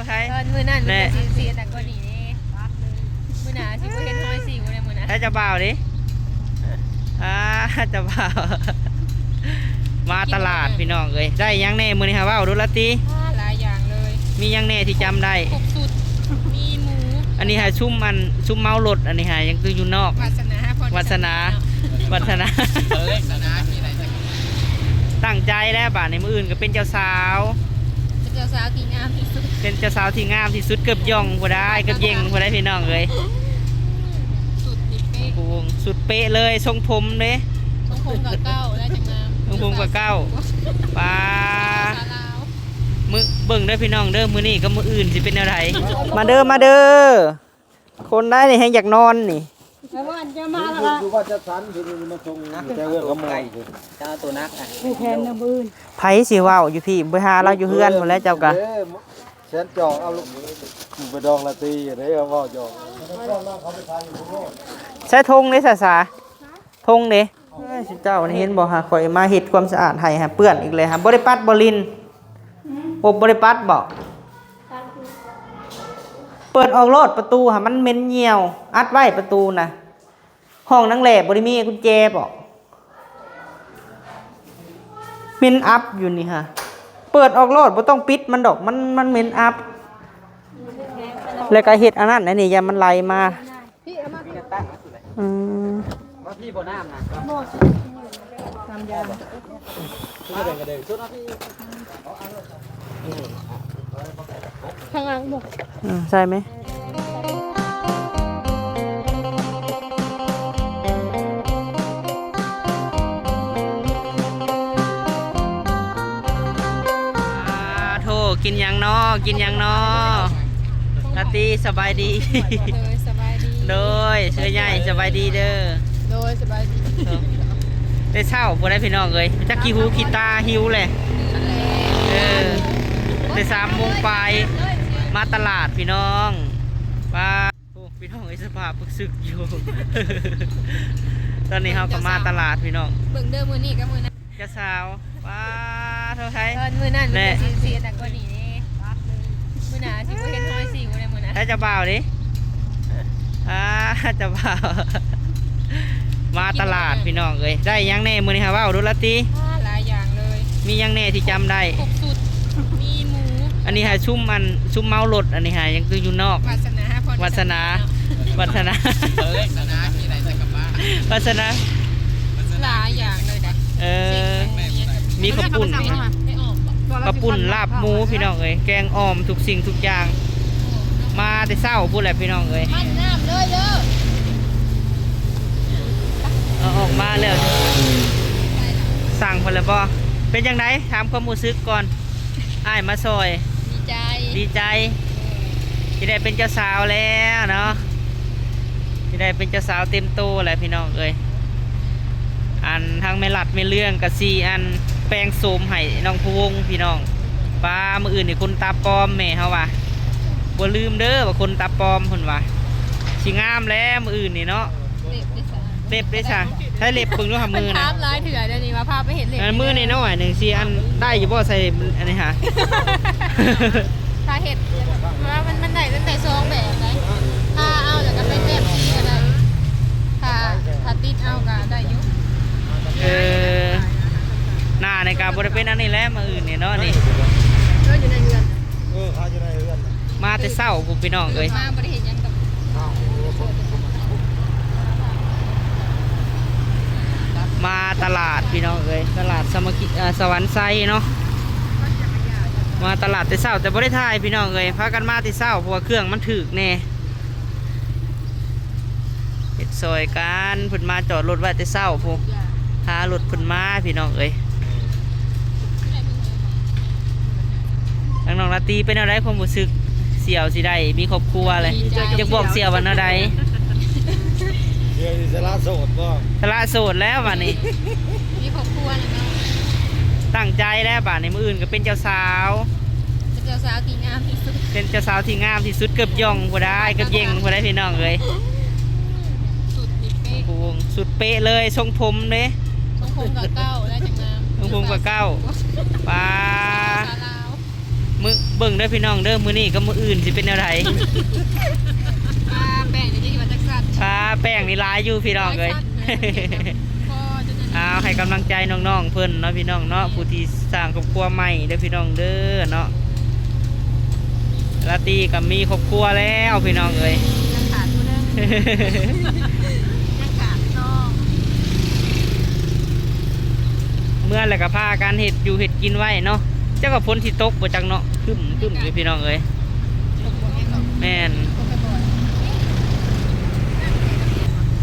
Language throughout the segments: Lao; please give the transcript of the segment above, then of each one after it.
ໃຜ ຕອນມື້ນັ້ນ ແນ່ ມັນຊິ ຊິອັນນັ້ນກວ່ານີ້ເດ້ ມື້ໜ້າຊິບໍ່ເຫັນຮອຍສິວແລ້ວມື້ໜ້າ ໃຜເຈົ້າບ່າວເດ້ ອ່າ ເຈົ້າບ່າວ ມາຕະຫຼາດ ພີ່ນ້ອງເອີຍ ໄດ້ຫຍັງແດ່ມື້ນີ້ຫາ ເວົ້າດູລະຕິ ອ່າ ຫຼາຍຢ່າງເລີຍ ມີຫຍັງແດ່ທີ່ຈຳໄດ້ ຄົບຊຸດ ມີໝູ ອັນນີ້ຫາຊຸມ ອັນ ຊຸມເມົາລົດ ອັນນີ້ຫາຍັງຢູ່ນອກ ວາສະໜາ ວາສະໜາ ວາສະໜາ ເອີ ວາສະໜາ ຕັ້ງໃຈແລ້ວ ບາດນີ້ມື້ອື່ນກໍເປັນເຈົ້າສາວ ເປັນເຈົ້າສາວທີ່ງາມທີ່ສຸດ ເປັນເຈົ້າສາວທີ່ງາມທີ່ສຸດ ເກີບຢ່ອງຜູ້ໃດ ເກີບເຢ່ງຜູ້ໃດ ພີ່ນ້ອງເອີຍ ສຸດນີ້ເປະ ໂອ້ໂຫ ສຸດເປະເລີຍ ຊົງຜົມເດ້ ຊົງຜົມກໍເກົ່າ ແລ້ວຈັ່ງງາມ ຊົງຜົມກໍເກົ່າ ປາ ສາວລາວ ມື້ ເບິ່ງເດີພີ່ນ້ອງເດີ ມື້ນີ້ກັບມື້ອື່ນຊິເປັນແນວໃດ ມາເດີ ມາເດີ ຄົນໃດນີ້ແຮງຢາກນອນນີ້ ແຕ່ວ່າຈະມາແລ້ວລະ ຢູ່ບ້ານຈັດສັນ ທີ່ນີ້ມາສົ່ງແຕ່ເຮືອນຂະມອນ ຈະເອົາໂຕໜັກ ຜູ້ແທນນຳອື່ນ ໃຜຊິເວົ້າຢູ່ພີ້ ໄປຫາລາວຢູ່ເຮືອນພຸ້ນແຫຼະເຈົ້າກະ ເອີ ແສນຈອກ ເອົາລູກໄປດອງລາຕີເດ້ ເວົ້າຢອກ ໃຊ້ຖົງເດ້ ສາສາ ຖົງເດ້ ເອີຍ ເຈົ້ານີ້ເຫັນບໍ່ຫາ ຂ້ອຍມາເຮັດຄວາມສະອາດໃຫ້ຫາ ເປື້ອນອີກແລ້ວຫາ ບໍ່ໄດ້ປັດບໍ່ລິນ ອົບບໍ່ໄດ້ປັດບໍ່? ເປີດອອກໂລດປະຕູຫາ ມັນເໝັນຍ່ຽວ ອັດໄວ້ປະຕູນະ ຫ້ອງນາງແຫຼບໍ່ໄດ້ມີກຸນແຈບໍ? ເໝັນອັບຢູ່ນີ້ຫາ ເປີດອອກໂລດ ບໍ່ຕ້ອງປິດມັນດອກ ມັນ ມັນເໝັນອັບ ແລ້ວກໍເຮັດອັນນັ້ນອັນນີ້ ຢ່າມັນໄຫຼມາ ພີ່ ເອົາມາ ອືມ ມາພີ່ບໍ່ນ້ຳນະ ນ້ຳຢາ ຄືກະເດີງກະເດີງ ຊຸດມາພີ່ ຂ້າງຫຼັງບໍ່ ອືມ ໃສ່ໄໝ ອ່າ ໂທ ກິນຫຍັງນໍ ກິນຫຍັງນໍ ລາຕີ ສະບາຍດີ ໂດຍ ສະບາຍດີ ໂດຍ ເອື້ອຍໃຫຍ່ ສະບາຍດີເດີ ໂດຍ ສະບາຍດີ ແຕ່ເຊົ້າພຸ້ນແຫຼະພີ່ນ້ອງເອີຍ ຈັກຂີ້ຫູຂີ້ຕາ ຫິວແຫຼະ ເອີ ແຕ່ສາມໂມງປາຍ ມາຕະຫຼາດພີ່ນ້ອງ ປາ ໂອ້ ພີ່ນ້ອງເອີຍ ສະພາບປຶກຊຶກຢູ່ ຕອນນີ້ເຮົາກໍມາຕະຫຼາດພີ່ນ້ອງ ເບິ່ງເດີ ມື້ນີ້ກັບມື້ນັ້ນ ເຈົ້າສາວ ປາໂທ ໃຜ ຕອນມື້ນັ້ນ ແນ່ ມັນຊິ ຊິອັນນັ້ນກວ່ານີ້ເດ້ ມື້ໜ້າຊິບໍ່ເຫັນຮອຍສິວແລ້ວມື້ໜ້າ ໃຜເຈົ້າບ່າວເດ້ ອ່າ ເຈົ້າບ່າວ ມາຕະຫຼາດພີ່ນ້ອງເອີຍ ໄດ້ຫຍັງແດ່ມື້ນີ້ຫາ ເວົ້າດູລະຕິ ອ່າ ຫຼາຍຢ່າງເລີຍ ມີຫຍັງແດ່ທີ່ຈຳໄດ້ ຄົບຊຸດ ມີໝູ ອັນນີ້ຫາຊຸມ ອັນ ຊຸມເມົາລົດ ອັນນີ້ຫາຍັງຢູ່ນອກ ວາສະໜາ ວາສະໜາ ວາສະໜາ ວາສະໜາ ຫຼາຍຢ່າງເລີຍເດ້ ເອີ ມີເຂົ້າປຸ້ນ ເຂົ້າປຸ້ນ ລາບໝູ ພີ່ນ້ອງເອີຍ ແກງອ່ອມ ທຸກສິ່ງທຸກຢ່າງ ມາແຕ່ເຊົ້າພຸ້ນແຫຼະພີ່ນ້ອງເອີຍ ມັນງາມເລີຍເດີ ເອົາອອກມາແລ້ວ ສັ່ງພຸ້ນແລ້ວບໍ່? ເປັນຈັ່ງໃດ? ຖາມຄວາມຮູ້ສຶກກ່ອນ ອ້າຍມາຊ່ອຍ ດີໃຈ ດີໃຈ ເອີ ທີ່ໄດ້ເປັນເຈົ້າສາວແລ້ວເນາະ ທີ່ໄດ້ເປັນເຈົ້າສາວເຕັມໂຕແລ້ວພີ່ນ້ອງເອີຍ ອັນທາງແມ່ລັດແມ່ເລື່ອງກະຊິອັນແປງໂສມໃຫ້ນ້ອງພະວົງພີ່ນ້ອງ ປາ ມື້ອື່ນນີ້ຂົນຕາປອມ ແມ່ເຮົາວ່າ ບໍ່ລືມເດີວ່າຂົນຕາປອມ ເພິ່ນວ່າ ຊິງາມແລ້ວມື້ອື່ນນີ້ເນາະ ເລັບເດ້ຊະ ເລັບເດ້ຊະ ໃຊ້ເລັບເບິ່ງດູຫາມືນະ ຖາມຫຼາຍເທື່ອດຽວນີ້ວ່າພາໄປເຮັດເລັບ ອັນມືນ້ອຍໆໜຶ່ງຊິອັນໄດ້ຢູ່ບໍ່ ໃສ່ອັນນີ້ຫາ ຖ້າເຮັດ ເພາະວ່າມັນ ມັນໄດ້ຕັ້ງແຕ່ສອງແບບໄດ໋ ຖ້າເອົາແລ້ວກໍໄປແຕ້ມສີກໍໄດ້ ຖ້າ ຖ້າຕິດເອົາກໍໄດ້ຢູ່ ເອີ ໜ້ານີ້ກໍບໍ່ໄດ້ເປັນອັນນີ້ແຫຼະ ມື້ອື່ນນີ້ເນາະນີ້ ເອີ ຢູ່ໃນເຮືອນ ເອີ ຂາຍຢູ່ໃນເຮືອນ ມາແຕ່ເຊົ້າພຸ້ນພີ່ນ້ອງເອີຍ ມາບໍ່ໄດ້ເຮັດຫຍັງດອກ ມາຕະຫຼາດພີ່ນ້ອງເອີຍ ຕະຫຼາດສາມັກຄີ ເອີ ສະຫວັນໄຊເນາະ ມາຕະຫຼາດແຕ່ເຊົ້າ ແຕ່ບໍ່ໄດ້ຖ່າຍພີ່ນ້ອງເອີຍ ພາກັນມາແຕ່ເຊົ້າ ເພາະວ່າເຄື່ອງມັນຖືກແດ່ ເຮັດຊ່ອຍກັນ ເພິ່ນມາຈອດລົດໄວ້ແຕ່ເຊົ້າພຸ້ນ ຫາລົດເພິ່ນມາພີ່ນ້ອງເອີຍ ທາງນ້ອງລາຕີເປັນແນວໃດຄວາມຮູ້ສຶກ? ສ່ຽວຊິໄດ້ມີຄອບຄົວແລ້ວ ຢາກບອກສ່ຽວວ່າແນວໃດ? ສ່ຽວຊິສະຫຼະໂສດບໍ່? ສະຫຼະໂສດແລ້ວບາດນີ້ ມີຄອບຄົວແລ້ວເນາະ ຕັ້ງໃຈແລ້ວບາດນີ້ ມື້ອື່ນກໍເປັນເຈົ້າສາວ ເປັນເຈົ້າສາວທີ່ງາມທີ່ສຸດ ເປັນເຈົ້າສາວທີ່ງາມທີ່ສຸດ ເກີບຢ່ອງຜູ້ໃດ ເກີບເຢ່ງຜູ້ໃດ ພີ່ນ້ອງເອີຍ ສຸດນີ້ເປະ ໂອ້ໂຫ ສຸດເປະເລີຍ ຊົງຜົມເດ້ ຊົງຜົມກໍເກົ່າ ແລ້ວຈັ່ງງາມ ຊົງຜົມກໍເກົ່າ ປາ ສາວລາວ ມື້ ເ ເບິ່ງເດີພີ່ນ້ອງເດີ ມື້ນີ້ກັບມື້ອື່ນຊິເປັນແນວໃດ. ປາແປ້ງນີ້ວ່າຈັກຊັ້ນ ປາແປ້ງນີ້ຫຼາຍຢູ່ພີ່ນ້ອງເອີຍ. ຫຼາຍຊັ້ນ ພໍຈົນນັ້ນ ອ້າວ ໃຫ້ກຳລັງໃຈນ້ອງໆເພິ່ນເນາະພີ່ນ້ອງເນາະ ຜູ້ທີ່ສ້າງຄອບຄົວໃໝ່ເດີພີ່ນ້ອງເດີເນາະ. ລາຕີກໍມີຄອບຄົວແລ້ວພີ່ນ້ອງເອີຍ ຍັງຂາດຜູ້ໜຶ່ງ ຍັງຂາດນ້ອງ. ເມືອແລ້ວກໍພາກັນເຮັດຢູ່ເຮັດກິນໄວ້ເນາະ. ຈັກວ່າຝົນຊິຕົກບໍ່ຈັກເນາະ ຄຶ້ມໆຢູ່ພີ່ນ້ອງເອີຍ. ແມ່ນ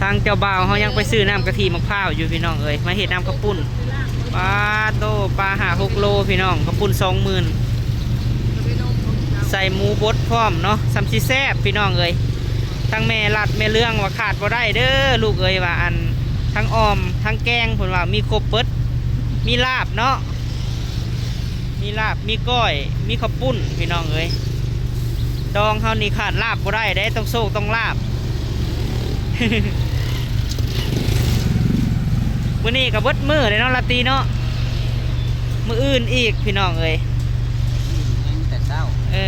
ທາງເຈົ້າບ່າວເຮົາຍັງໄປຊື້ນ້ຳກະທິໝາກພ້າວຢູ່ພີ່ນ້ອງເອີຍ ມາເຮັດນ້ຳເຂົ້າປຸ້ນ. ປາໂຕ ປາຫ້າຫົກໂລພີ່ນ້ອງ ເຂົ້າປຸ້ນສອງໝື່ນ ໃສ່ໝູບົດພ້ອມເນາະ ສ່ຳຊິແຊບພີ່ນ້ອງເອີຍ. ທັງແມ່ລັດແມ່ເລື່ອງວ່າຂາດບໍ່ໄດ້ເດີລູກເອີຍ ວ່າອັນທັງອ່ອມທັງແກງ ເພິ່ນວ່າມີຄົບເບິດ ມີລາບເນາະ ມີລາບ ມີກ້ອຍ ມີເຂົ້າປຸ້ນພີ່ນ້ອງເອີຍ. ດອງເຮົານີ້ຂາດລາບບໍ່ໄດ້ເດ້ ຕ້ອງໂຊກຕ້ອງລາບ. ມື້ນີ້ກໍເບິດມື້ເດ້ເນາະ ລາຕີເນາະ. ມື້ອື່ນອີກພີ່ນ້ອງເອີຍ ແຕ່ເຊົ້າ ເອີ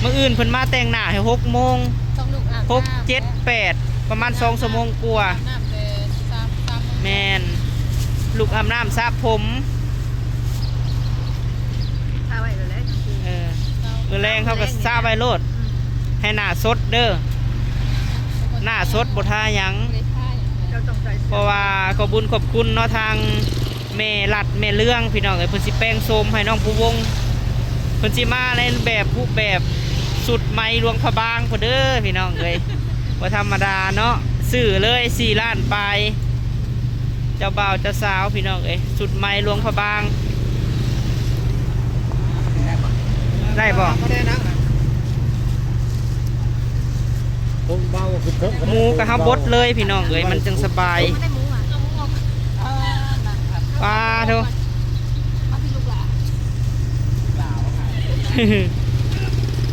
ມື້ອື່ນເພິ່ນມາແຕ່ງໜ້າໃຫ້ຫົກໂມງ ຕ້ອງລຸກອາບນ້ຳ ຫົກ ເຈັດ ແປດ ປະມານສອງຊົ່ວໂມງກວ່າ. ອາບນ້ຳແຕ່ສາມ ສາມໂມງ ແມ່ນ ລຸກອາບນ້ຳສະຜົມ ຖ້າໄວ້ແລ້ວແຫຼະ ຈັ່ງຊີ້ ເອີ ມື້ແລງເຮົາກໍສະໄວ້ໂລດ ອືມ ໃຫ້ໜ້າສົດເດີ ໜ້າສົດບໍ່ທາຫຍັງ ບໍ່ໄດ້ທາຫຍັງ ເຈົ້າຕ້ອງໃສ່ເສື້ອ ເພາະວ່າຂອບບຸນຂອບຄຸນເນາະ ທາງແມ່ລັດແມ່ເລື່ອງພີ່ນ້ອງເອີຍ ເພິ່ນຊິແປງໂສມໃຫ້ນ້ອງພູວົງ ເພິ່ນຊິມາໃນແບບ ຮູບແບບຊຸດໄໝຫຼວງພະບາງພຸ້ນເດີພີ່ນ້ອງເອີຍ. ບໍ່ທຳມະດາເນາະ ຊື້ເລີຍສີ່ລ້ານປາຍ ເຈົ້າບ່າວເຈົ້າສາວພີ່ນ້ອງເອີຍ ຊຸດໄໝຫຼວງພະບາງ. ໄດ້ບໍ່? ໝູກໍເຮົາບົດເລີຍພີ່ນ້ອງເອີຍ ມັນຈັ່ງສະບາຍ. ປາໂທ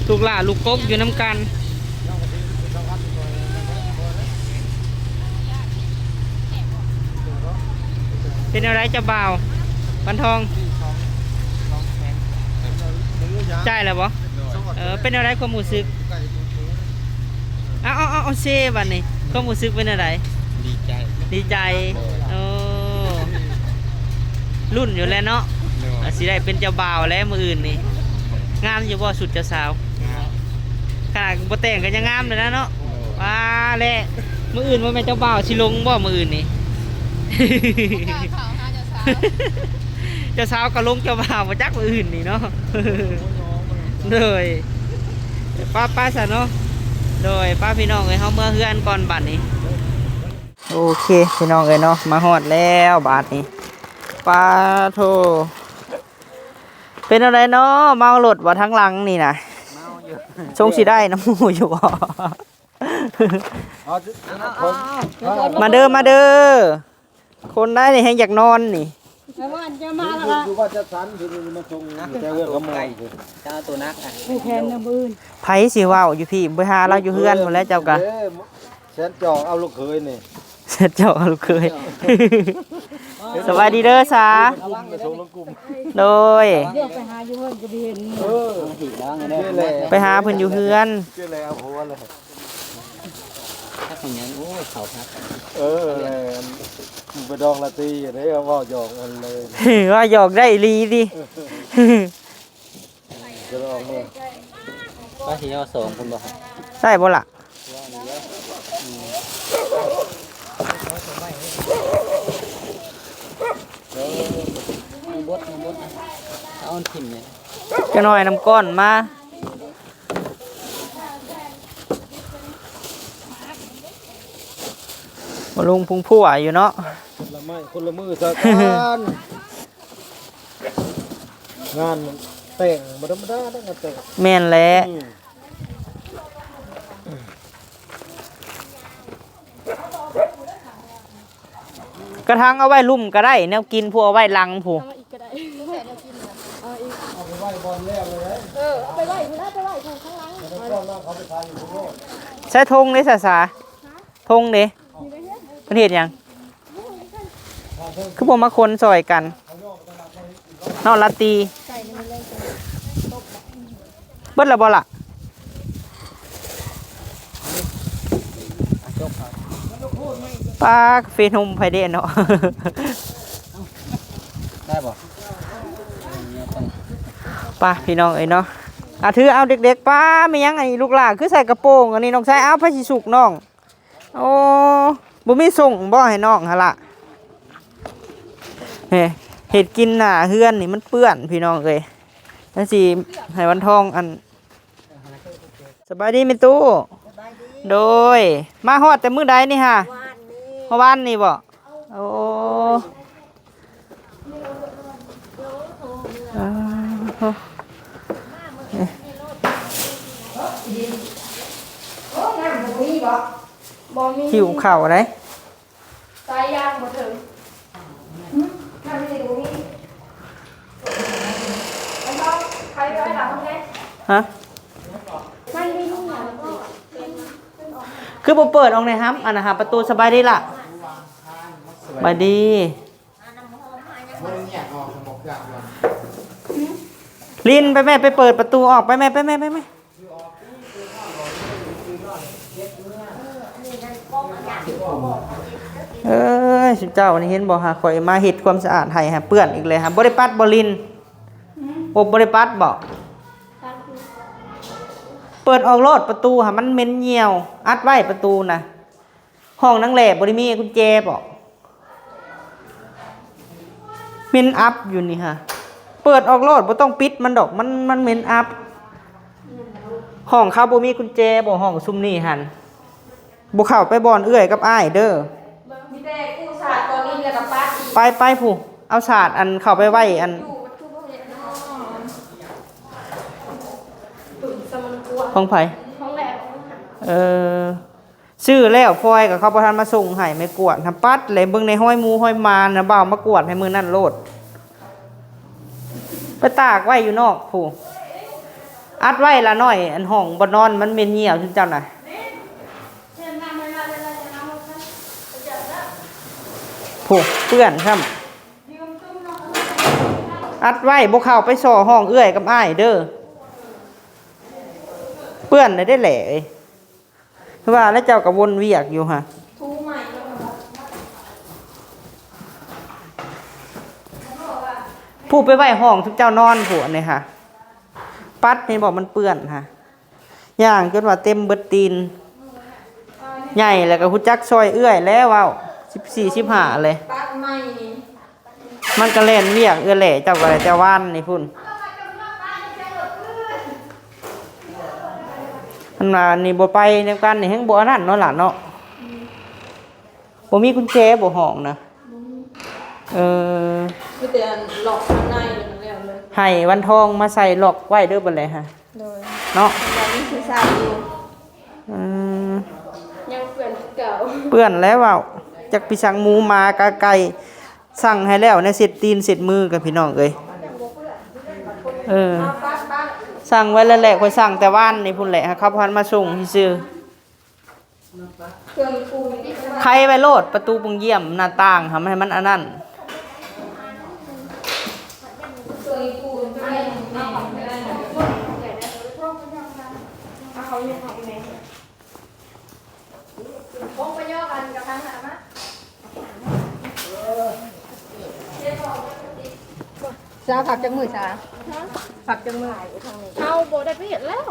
ລູກຫຼ້າລູກກົກຢູ່ນຳກັນ. ເປັນແນວໃດເຈົ້າບ່າວ ວັນທອງ? ຈ່າຍແລ້ວບໍ່? ເອີ ເປັນແນວໃດຄວາມຮູ້ສຶກ? ເອົາ ເອົາ ເອົາ ເຊບັດນີ້ ຄວາມຮູ້ສຶກເປັນແນວໃດ? ດີໃຈ ດີໃຈ. ໂອ້ ລຸ້ນຢູ່ແຫຼະເນາະ ຊິໄດ້ເປັນເຈົ້າບ່າວແລ້ວມື້ອື່ນນີ້. ງາມຢູ່ບໍ່ຊຸດເຈົ້າສາວ? ງາມ ຂະໜາດບໍ່ແຕ່ງກໍຍັງງາມເລີຍນະເນາະ. ວ່າແຫຼະ ມື້ອື່ນບໍ່ແມ່ນເຈົ້າບ່າວຊິລົງບໍ່ມື້ອື່ນນີ້? ບໍ່ກ້າເຂົ້າຫາເຈົ້າສາວ ເຈົ້າສາວກໍລົງເຈົ້າບ່າວບໍ່ຈັກມື້ອື່ນນີ້ເນາະ. ໂດຍ ໄປໆ ຊະເນາະ. ໂດຍ ໄປພີ່ນ້ອງເອີຍ ເຮົາເມືອເຮືອນກ່ອນບັດນີ້. ໂອເຄພີ່ນ້ອງເອີຍເນາະ ມາຮອດແລ້ວບາດນີ້. ປາໂທ ເປັນແນວໃດເນາະ ເມົາລົດບໍ່ທາງຫຼັງນີ້ນະ? ເມົາຢູ່ ຊົງຊິໄດ້ນຳໝູ່ຢູ່ບໍ່? ມາເດີ ມາເດີ ຄົນໃດນີ້ແຮງຢາກນອນນີ້. ແຕ່ວ່າຈະມາແລ້ວ ຢູ່ ຢູ່ບ້ານຈັດສັນ ຢູ່ ຢູ່ມາສົ່ງແຕ່ເຮືອນຂະໝໍ້ ເຈົ້າເອົາໂຕໜັກອະ ຜູ້ແທນນຳອື່ນ. ໃຜຊິເວົ້າຢູ່ພີ້ ໄປຫາລາວຢູ່ເຮືອນພຸ້ນແຫຼະເຈົ້າກະ. ເອີ ແສນຈອກເອົາລູກເຂີຍນີ້ ແສນຈອກເອົາລູກເຂີຍ. ສະບາຍດີເດີສາ. ໂດຍ ໄປຫາຢູ່ເຮືອນກໍບໍ່ເຫັນ. ເອີ ໄປຫາເພິ່ນຢູ່ເຮືອນ. ພັກຫຍັງ ໂອ້ຍ ເຂົ້າພັກ. ເອີ ແມ່ນ ໄປດອງລາຕີເດ້ ເວົ້າຫຍອກກັນເລີຍ ເວົ້າຫຍອກໄດ້ອີ່ຫຼີຕິ. ຈະໄດ້ອອກເມືອ ວ່າຊິຍໍສອງຄົນບໍ່? ໄດ້ບໍ່ລະ? ເອີ ບໍ່ ບໍ່ ບໍ່ ເອົາຖິ້ມນີ້ ຈັກໜ້ອຍນ້ຳກ້ອນມາ. ມາລຸງພຸງພົ່ວຢູ່ເນາະ ຄົນລະໄມ້ຄົນລະມືຊະກັນ. ງານແຕ່ງບໍ່ທຳມະດາເດ້ ງານແຕ່ງ. ແມ່ນແຫຼະ ອືມ ກະຖັງເອົາໄວ້ລຸ່ມກະໄດ້ ແນວກິນພຸ້ນ ເອົາໄວ້ຫຼັງພຸ້ນ. ເອົາໄປໄວ້ບ່ອນແລ້ວເລີຍ. ເອີ ເອົາໄປໄວ້ພຸ້ນ ເອົາໄປໄວ້ພຸ້ນຂ້າງຫຼັງ. ໃສ່ຖົງເດ້ ສາສາ ຖົງເດ້. ເພິ່ນເຮັດຫຍັງ? ຄືບໍ່ມາຂົນຊ່ອຍກັນເນາະ ລາຕີ. ໃສ່ໃນນັ້ນເລີຍ ຕົ້ມ. ເບິດແລ້ວບໍ່ລະ? ປ້າ ກາເຟນົມໃຜເດ້ເນາະ? ໄດ້ບໍ່? ໄປພີ່ນ້ອງເອີຍເນາະ ອາ ຖືເອົາເດັກໆ. ປ້າ ແມ່ນຫຍັງອັນນີ້ ລູກຫຼ້າຄືໃສ່ກະໂປງອັນນີ້ ນ້ອງຊາຍ? ເອົາ ໃຜຊິສຸກນ້ອງ? ໂອ້ ບໍ່ມີສົ່ງບໍ່ໃຫ້ນ້ອງຫັ້ນລະ? ເຮັດກິນໜ້າເຮືອນນີ້ມັນເປື້ອນພີ່ນ້ອງເອີຍ. ຈັ່ງຊີ້ໃຫ້ວັນທອງອັນ ສະບາຍດີແມ່ຕູ້. ສະບາຍດີ. ໂດຍ ມາຮອດແຕ່ມື້ໃດນີ້ຫາ? ວານນີ້. ເມື່ອວານນີ້ບໍ່? ໂອ້ ຫິວເຂົ້າໄດ໋. ສາຍຢາງບໍ່ເຖິງ. ຫຶ? ນ້ຳນີ້ບໍ່ມີ. ໄປເຖາະ ໄປໄວ້ຫຼັງແທ້. ຮະ? ມັນມີຫຍັງກໍ ຄືບໍ່ເປີດອອກແດ່ຫຳ? ອັນນະຫາປະຕູ. ສະບາຍດີລະ. ສະບາຍດີ. ລິນ ໄປແມ່ ໄປເປີດປະຕູອອກ. ໄປແມ່ ໄປແມ່ ໄປແມ່. ເອີຍ ຊຸມເຈົ້ານີ້ເຫັນບໍ່ຫາ ຂ້ອຍມາເຮັດຄວາມສະອາດໃຫ້ຫາ ເປື້ອນອີກແລ້ວຫາ. ບໍ່ໄດ້ປັດບໍ່ລິນ? ອົບບໍ່ໄດ້ປັດບໍ່? ເປີດອອກໂລດປະຕູຫາ ມັນເໝັນຍ່ຽວ. ອັດໄວ້ປະຕູນະ. ຫ້ອງນາງແຫຼບໍ່ໄດ້ມີກຸນແຈບໍ? ເໝັນອັບຢູ່ນີ້ຫາ. ເປີດອອກໂລດ ບໍ່ຕ້ອງປິດມັນດອກ ມັນ ມັນເໝັນອັບ. ຫ້ອງເຂົາບໍ່ມີກຸນແຈບໍ? ຫ້ອງຊຸມນີ້ຫັ້ນ ບໍ່ເຂົ້າໄປບ່ອນເອື້ອຍກັບອ້າຍເດີ. ມີແຕ່ກູ້ສາດຕອນນີ້ແລ້ວກໍປາດອີກ. ໄປ ໄປພຸ້ນ ເອົາສາດອັນເຂົ້າໄປໄວ້ອັນ ຂອງໃຜ? ຂອງແຫຼ. ເອີ ຊື້ແລ້ວ ຟອຍກໍເຂົາບໍ່ທັນມາສົ່ງໃຫ້ ໄມ້ກວາດຫາ ປັດແຫຼະ. ເບິ່ງໃນຮອຍໝູຮອຍໝານະ ບ່າວມາກວາດໃຫ້ມື້ນັ້ນໂລດ. ໄປຕາກໄວ້ຢູ່ນອກພຸ້ນ ອັດໄວ້ລະໜ້ອຍ. ອັນຫ້ອງບ່ອນນອນມັນເໝັນຍ່ຽວ ຊຸມເຈົ້ານະ. ພຸ້ນ ເປື້ອນຊ້ຳ. ອັດໄວ້ ບໍ່ເຂົ້າໄປສໍ້ຫ້ອງເອື້ອຍກັບອ້າຍເດີ. ເປື້ອນແລ້ວເດ້ແຫຼເອີຍ. ຄືວ່າແລ້ວເຈົ້າກໍວົນວຽກຢູ່ຫະ. ຜູ້ໄປໄວ້ຫ້ອງຊຸມເຈົ້ານອນຜູ້ອັນນີ້ຫະ. ປັດນີ້ບໍ່ ມັນເປື້ອນຫະ. ຍ່າງຈົນວ່າເຕັມເບິດຕີນ. ໃຫຍ່ແລ້ວກໍຮູ້ຈັກຊ່ອຍເອື້ອຍແລ້ວ ເວົ້າ ສິບສີ່ ສິບຫ້າເລີຍ. ປັດໃໝ່ນີ້ ມັນກໍແລ່ນວຽກເອື້ອຍແຫຼະ ເຈົ້າກໍໄດ້ແຕ່ວານນີ້ພຸ້ນ. ມັນວ່ານີ້ບໍ່ໄປນຳກັນນີ້ ແຮ່ງບໍ່ອັນນັ້ນເນາະຫຼານເນາະ. ບໍ່ມີກຸນແຈບໍ່ຫ້ອງນະ? ບໍ່ມີ. ເອີ ມີແຕ່ອັນລັອກຂ້າງໃນແລ້ວເລີຍ. ໃຫ້ວັນທອງມາໃສ່ລັອກໄວ້ເດີບັດແລະຫະ. ໂດຍ ເນາະ ຍັງມີຜູ້ຊາຍຢູ່. ອືມ ຍັງເປື້ອນຄືເກົ່າ. ເປື້ອນແລ້ວເວົ້າ ຈັກໄປສັ່ງໝູໝາກາໄກ່ ສັ່ງໃຫ້ແລ້ວ ແນວເຊັດຕີນເຊັດມືກັນ ພີ່ນ້ອງເອີຍ. ເອີ ສັ່ງໄວ້ແລ້ວແຫຼະ ຂ້ອຍສັ່ງແຕ່ວານນີ້ພຸ້ນແຫຼະ ເຂົາບໍ່ທັນມາສົ່ງຊື່ໆ. ໄຂໄວ້ໂລດ ປະຕູໂປງຢ້ຽມ ໜ້າຕ່າງ ທຳໃຫ້ມັນອັນນັ້ນ. ສາ ພັກຈັກມື້ສາ? ຮະ? ພັກຈັກມື້? ເຮົາບໍ່ໄດ້ໄປເຮັດແລ້ວ.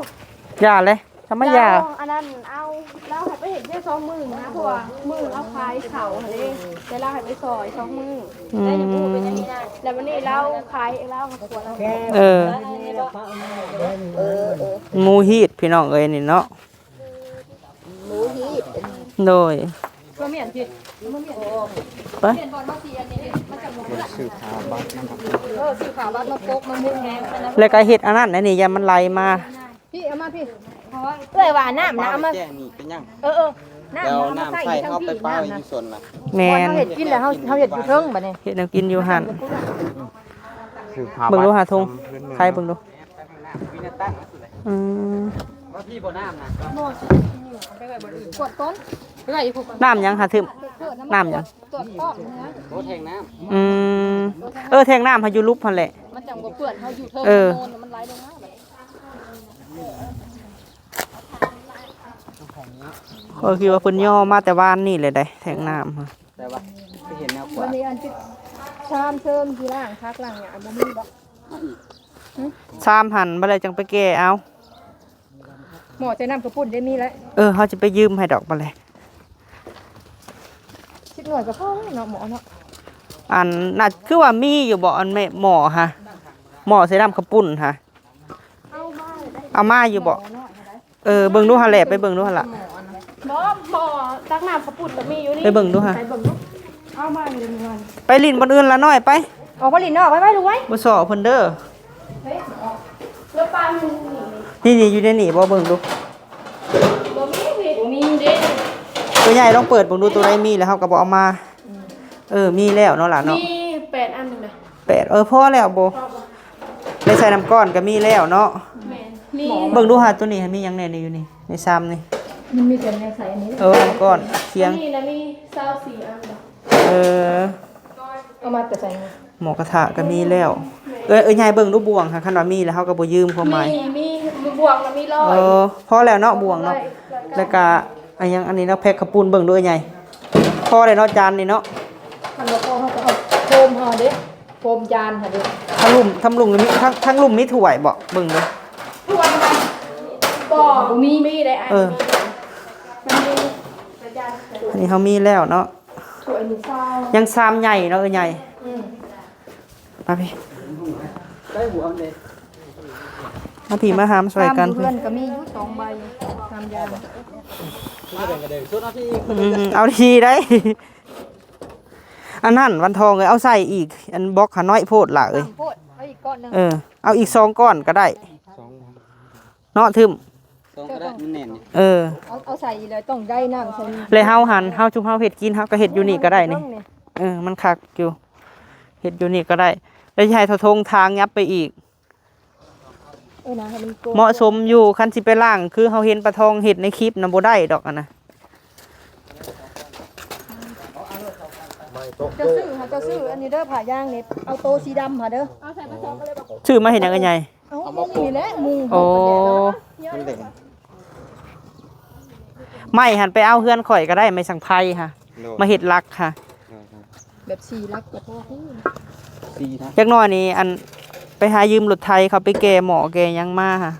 ຢ່າເລີຍ ທຳມະຢາ. ລາວອັນນັ້ນເອົາ ລາວໃຫ້ໄປເຮັດວຽກສອງມື້ນະ ເພາະວ່າມື້ລາວຂາຍເຂົ້າຫັ້ນເດ້ ແຕ່ລາວໃຫ້ໄປຊ່ອຍສອງມື້. ອືມ ແລ້ວບັດນີ້ລາວຂາຍ ລາວມາຂວດລາວ. ເອີ ເອີ ເອີ ໝູຮີດ ພີ່ນ້ອງເອີຍ ນີ້ເນາະ. ໝູຮີດ ໂດຍ ບໍ່ແມ່ນຜິດ ບໍ່ແມ່ນ ໄປ ປ່ຽນບ່ອນມາຊິອັນນີ້ ມັນຈະບໍ່ເປື້ອນ ຊື້ຜ້າບັດນຳ ເອີ ຊື້ຜ້າບັດມາປົກມາມຸງແຮງ ແລ້ວກໍເຮັດອັນນັ້ນອັນນີ້ ຢ່າມັນໄຫຼມາ. ພີ່ ເອົາມາພີ່ ເອື້ອຍວ່ານ້ຳນະ ເອົາມາ ແຈ້ງນີ້ເປັນຫຍັງ? ເອີ ເອີ ນ້ຳ ແລ້ວນ້ຳໃສ່ເຮົາໄປປາໄວ້ຢູ່ສົນນະ. ແມ່ນ ເຮົາເຮັດກິນແລ້ວ ເຮົາ ເຮົາເຮັດຢູ່ເທິງບັດນີ້ ເຮັດແນວກິນຢູ່ຫັ້ນ. ເບິ່ງດູຫາທຸງ ໃຄເບິ່ງດູ. ອືມ ກວດຕົ້ນ ນ້ຳຫຍັງຫາທຶມ? ນ້ຳຫຍັງ? ອືມ ເອີ ແທງນ້ຳໃຫ້ຢູ່ຫຼຸບຫັ້ນແຫຼະ ມັນຈັ່ງບໍ່ເປື້ອນ ເຮົາຢູ່ເທິງ ເອີ ໂນນ ມັນໄຫຼລົງມາ. ຂ້ອຍຄິດວ່າເພິ່ນຍໍມາແຕ່ວານນີ້ແຫຼະໃດ໋ ແທງນ້ຳ ແຕ່ວ່າຄືເຫັນແນວຂວາງ ບັດນີ້ອັນທີ່ຊາມເທີມທີ່ລ້າງຜັກລ້າງຫຍັງບໍ່ມີບໍ່? ຊາມຫັ້ນ ບັດແລ້ວຈັ່ງໄປແກ່ເອົາ. ໝໍ້ໃສ່ນ້ຳກະປຸ້ນໄດ້ມີແລ້ວ. ເອີ ເຮົາຈະໄປຢືມໃຫ້ດອກ ບັດແລ້ວ ສິບໜ່ວຍກໍພໍແລ້ວເນາະ ໝໍ້ເນາະ. ອັນ ໜ້າ ຄືວ່າມີຢູ່ບໍ່ ອັນແມ່ ໝໍ້ຫະ ໝໍ້ໃສ່ນ້ຳກະປຸ້ນຫະ ເອົາມາຢູ່ບໍ່? ເອີ ເບິ່ງດູຫັ້ນແຫຼະ ໄປເບິ່ງດູຫັ້ນລະ. ໝໍ້ ໝໍ້ຕັກນ້ຳກະປຸ້ນກໍມີຢູ່ນີ້ ໄປເບິ່ງດູຫະ ໄປເບິ່ງດູ. ເອົາມາຢູ່ໃນມື້ວານ ໄປຫຼິ້ນບ່ອນອື່ນລະນ້ອຍ ໄປ ອອກໄປຫຼິ້ນນອກ ໄປ ໄປລູກໄວ້ ບໍ່ສໍ້ເພິ່ນເດີ. ນີ້ໆ ຢູ່ໃນນີ້ບໍ່ ເບິ່ງດູ. ບໍ່ມີ ບໍ່ມີເດ້. ໂຕໃຫຍ່ລອງເປີດເບິ່ງດູ ໂຕໃດມີແລ້ວເຮົາກໍບໍ່ເອົາມາ. ເອີ ມີແລ້ວເນາະຫຼານເນາະ ມີແປດອັນນີ້ນະ. ແປດ ເອີ ພໍແລ້ວບໍ່? ໄດ້ໃສ່ນ້ຳກ້ອນກໍມີແລ້ວເນາະ. ແມ່ນ ມີ. ເບິ່ງດູຫາ ໂຕນີ້ມີຫຍັງແດ່ນີ້ ຢູ່ນີ້ ໃນຊາມນີ້ ມັນມີແຕ່ແນວໃສ່ອັນນີ້. ເອີ ນ້ຳກ້ອນຄຽງ ອັນນີ້ນະມີຊາວສີ່ອັນ. ເອີ ເອົາມາແຕ່ໃສ? ໝໍ້ກະທະກໍມີແລ້ວ. ເອີຍ ເອີຍ ຍາຍເບິ່ງດູບ່ວງຫາ ຄັນວ່າມີແລ້ວເຮົາກໍບໍ່ຢືມ ຄວາມໝາຍ ມີ ມີ ບ່ວງນະມີຮ້ອຍ. ເອີ ພໍແລ້ວເນາະ ບ່ວງເນາະ. ແລ້ວກະອັນຫຍັງ ອັນນີ້ເນາະ ແພັກເຂົ້າປຸ້ນ ເບິ່ງດູ ເອີຍ ຍາຍ ພໍແລ້ວເນາະ ຈານນີ້ເນາະ. ຄັນບໍ່ພໍເຮົາກໍເອົາໂຟມເຮົາເດ້ ໂຟມຈານຫັ້ນເດ້. ທາງລຸ່ມ ທາງລຸ່ມມີ ທາງ ທາງລຸ່ມມີຖ້ວຍບໍ່? ເບິ່ງດູ. ຖ້ວຍນະ ບໍ່ ບໍ່ມີ ມີໄດ້ ອັນ ເອີ ມັນມີ ອັນນີ້ເຮົາມີແລ້ວເນາະ. ຖ້ວຍນີ້ຊາວ ຍັງຊາມໃຫຍ່ເນາະ ເອີຍ ໃຫຍ່. ອືມ ມາພີ່ ໄດ້ຫົວເດ້. ມາພີ່ມາຫາມຊ່ວຍກັນ. ຊາມຢູ່ເຮືອນກໍມີຢູ່ສອງໃບ ຊາມຢ່າງ. ອືມ ເອົາດີໄດ໋. ອັນນັ້ນ ວັນທອງເອີຍ ເອົາໃສ່ອີກ ອັນບລັອກຫັ້ນນ້ອຍໂພດຫຼາຍເອີຍ. ເອົາອີກກ້ອນໜຶ່ງ ເອີ ເອົາອີກສອງກ້ອນກໍໄດ້ເນາະ ທຶມ. ສອງກໍໄດ້ ມັນແໜ້ນຢູ່. ເອີ ເອົາ ເອົາໃສ່ອີກແລ້ວຕ້ອງໄດ້ນ້ຳໃສ່. ແລ້ວເຮົາຫັ້ນ ເຮົາ ຊຸມເຮົາເຮັດກິນ ເຮົາກໍເຮັດຢູ່ນີ້ກໍໄດ້ນີ້. ເອີ ມັນຄັກຢູ່ ເຮັດຢູ່ນີ້ກໍໄດ້. ແລ້ວຊິໃຫ້ທ້າວທົງທາງຫຍັບໄປອີກ. ເອີນະ ໃຫ້ມັນໂກງ ເໝາະສົມຢູ່. ຄັນຊິໄປລ້າງ ຄືເຮົາເຫັນປາທອງເຮັດໃນຄລິບນະ ບໍ່ໄດ້ດອກອັນນະ. ເຈົ້າຊື້ຫາ ເຈົ້າຊື້ອັນນີ້ເດີ ຜ້າຢາງນີ້ ເອົາໂຕສີດຳຫາເດີ. ຊື້ມາເຮັດຫຍັງ ເອື້ອຍໃຫຍ່? ເອົາມຸງນີ້ແຫຼະ ມຸງ. ໂອ້ ມັນເດ້ງ. ໄມ້ຫັ້ນໄປເອົາເຮືອນຂ້ອຍກໍໄດ້ ໄມ້ສັງໄພຫະ ໂດຍ ມາເຮັດຫຼັກຫະ. ໂດຍໆ ແບບສີ່ຫຼັກກໍພໍ. ສີ່ນະ ຈັກໜ້ອຍນີ້ ອັນ ໄປຫາຢືມລົດໄຖເຂົາໄປແກ່ໝໍ້ແກ່ຫຍັງມາຫະ.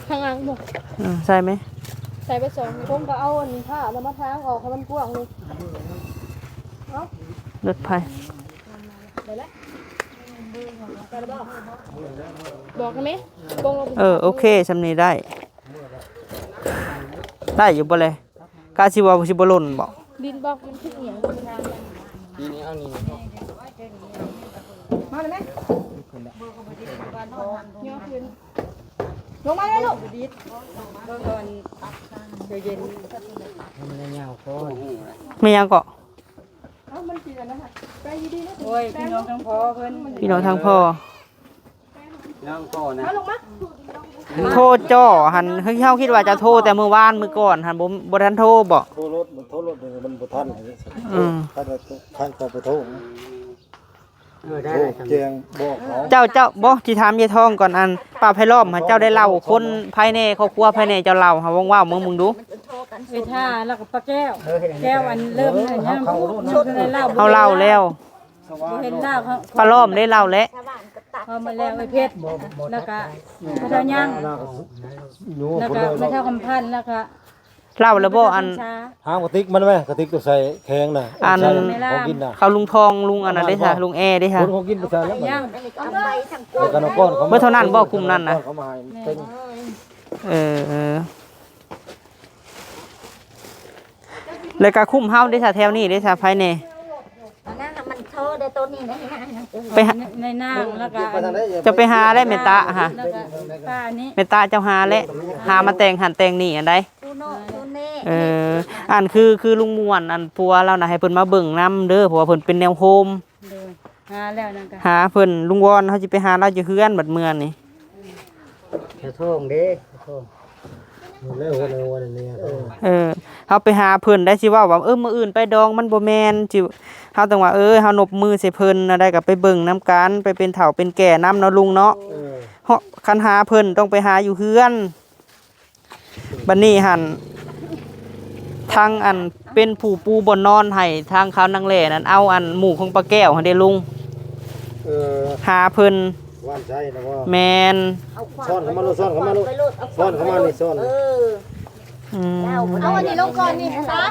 ທາງຫຼັງບໍ່? ເອີ ໃສ່ໄໝ? ໃສ່ໄປສອງ. ຜົມກໍເອົາອັນຜ້າແລ້ວມາທາງອອກໃຫ້ມັນກວ້າງນີ້. ເອົາ ລົດໄຟ ໄດ້ແລ້ວ ບອກໃຫ້ແມ່ ເອີ ໂອເຄ ສ່ຳນີ້ໄດ້. ໄດ້ຢູ່ບໍ່ແລ? ກະຊິວ່າຊິບໍ່ຫຼົ່ນບໍ່? ດິນບອກມັນຄືຫຍັງ? ນີ້ ນີ້ ເອົານີ້ ມາແລ້ວແມ່ ຍົກຂຶ້ນ ລົງມາເລີຍລູກ. ແມ່ນຫຍັງເກາະ? ໂອ້ຍ ພີ່ນ້ອງທາງພໍ່ເພິ່ນ ພີ່ນ້ອງທາງພໍ່ ນ້ອງພໍ່ນະ ໂທເຈາະຫັ້ນ ເຮົາຄິດວ່າຈະໂທແຕ່ມື້ວານມື້ກ່ອນຫັ້ນ ບໍ່ ບໍ່ທັນໂທບໍ່? ໂທລົດ ໂທລົດມັນບໍ່ທັນ. ອືມ ຄັນ ຄັນເຈົ້າໄປໂທ ເອີ ໄດ້ ໂທແຈ້ງບອກເຂົາ. ເຈົ້າ ເຈົ້າ ບໍ່ ຊິຖາມຍາຍທອງກ່ອນ ອັນ ປ້າໄພລ້ອມຫັ້ນ ເຈົ້າໄດ້ເລົ່າຄົນພາຍໃນຄອບຄົວພາຍໃນ ເຈົ້າເລົ່າຫາ ເວົ້າ ເວົ້າເບິ່ງ ເບິ່ງດູ. ເວທາ ແລ້ວກໍປ້າແກ້ວ ແກ້ວອັນເລີ່ມ ເອີ ເຮົາເລົ່າແລ້ວ ບໍ່ເຫັນລາວເຂົາ ປ້າລ້ອມໄດ້ເລົ່າແລ້ວ ເວົ້າມາແລ້ວ ເອື້ອຍເພັດ ແລ້ວກະພໍ່ເຖົ້າຍັງ ແລ້ວກະແມ່ເຖົ້າຄຳພັນ ແລ້ວກະເລົ່າແລ້ວບໍ່? ອັນ ຫາກະຕິກມັນແມ່ ກະຕິກໂຕໃສ່ແຂງນະ ອັນ ໃສ່ຂອງກິນນະ ເຂົາລຸງທອງ ລຸງອັນນັ້ນເດ້ຊະ ລຸງແອເດ້ຊະ ຂອງກິນໄປໃສ່ແລ້ວ ຍັງ ແລ້ວກະນ້ຳກ້ອນເຂົາ ເບິດເທົ່ານັ້ນບໍ່ ກຸ່ມນັ້ນນະ? ເອີ ເອີ ແລ້ວກະຄຸ້ມເຮົາເດ້ຊະ ແຖວນີ້ເດ້ຊະ ໃຜແດ່? ອັນນັ້ນນະມັນໂທໄດ້ໂຕນີ້ນະ ໄປຫາ ໃນນາງ ແລ້ວກະ ເຈົ້າໄປຫາແລ້ວແມ່ຕາຫາ ແລ້ວກະປ້ານີ້ ແມ່ຕາເຈົ້າຫາແລ້ວ ຫາມາແຕ່ງຫັ້ນແຕ່ງນີ້ອັນໃດ ເອີ ອັນຄື ຄືລຸງມ່ວນ ອັນຜົວລາວນະ ໃຫ້ເພິ່ນມາເບິ່ງນຳເດີ ເພາະວ່າເພິ່ນເປັນແນວໂຮມ ໂດຍ ຫາແລ້ວນັ້ນກະ ຫາເພິ່ນ ລຸງວອນ ເຮົາຊິໄປຫາລາວຢູ່ເຮືອນ ບັດເມື່ອນີ້ ເຈົ້າໂທງເດ້ ເຈົ້າໂທງ ເອີ ເຮົາໄປຫາເພິ່ນໄດ້ ຊິເວົ້າວ່າ ເອີ ມື້ອື່ນໄປດອງ ມັນບໍ່ແມ່ນ ຊິ ເຮົາຕ້ອງວ່າ ເອີ ເຮົານົບມືໃສ່ເພິ່ນ ແນວໃດກະໄປເບິ່ງນຳກັນ ໄປເປັນເຖົ້າເປັນແກ່ນຳເນາະ ລຸງເນາະ ເອີ ຄັນຫາເພິ່ນຕ້ອງໄປຫາຢູ່ເຮືອນ ບັດນີ້ຫັ້ນ ທາງອັນເປັນຜູ້ປູບ່ອນນອນໃຫ້ທາງຄາວນາງແຫຼນັ້ນ ເອົາອັນໝູ່ຂອງປ້າແກ້ວຫັ້ນເດ້ລຸງ ເອີ ຫາເພິ່ນ ວ່ານໃສນະບໍ່? ແມ່ນ ຊ້ອນເຂົ້າມາໂລດ ຊ້ອນເຂົ້າມາໂລດ ຊ້ອນເຂົ້າມານີ້ ຊ້ອນ ເອີ ອືມ ເອົາອັນນີ້ລົງກ່ອນນີ້ຊະ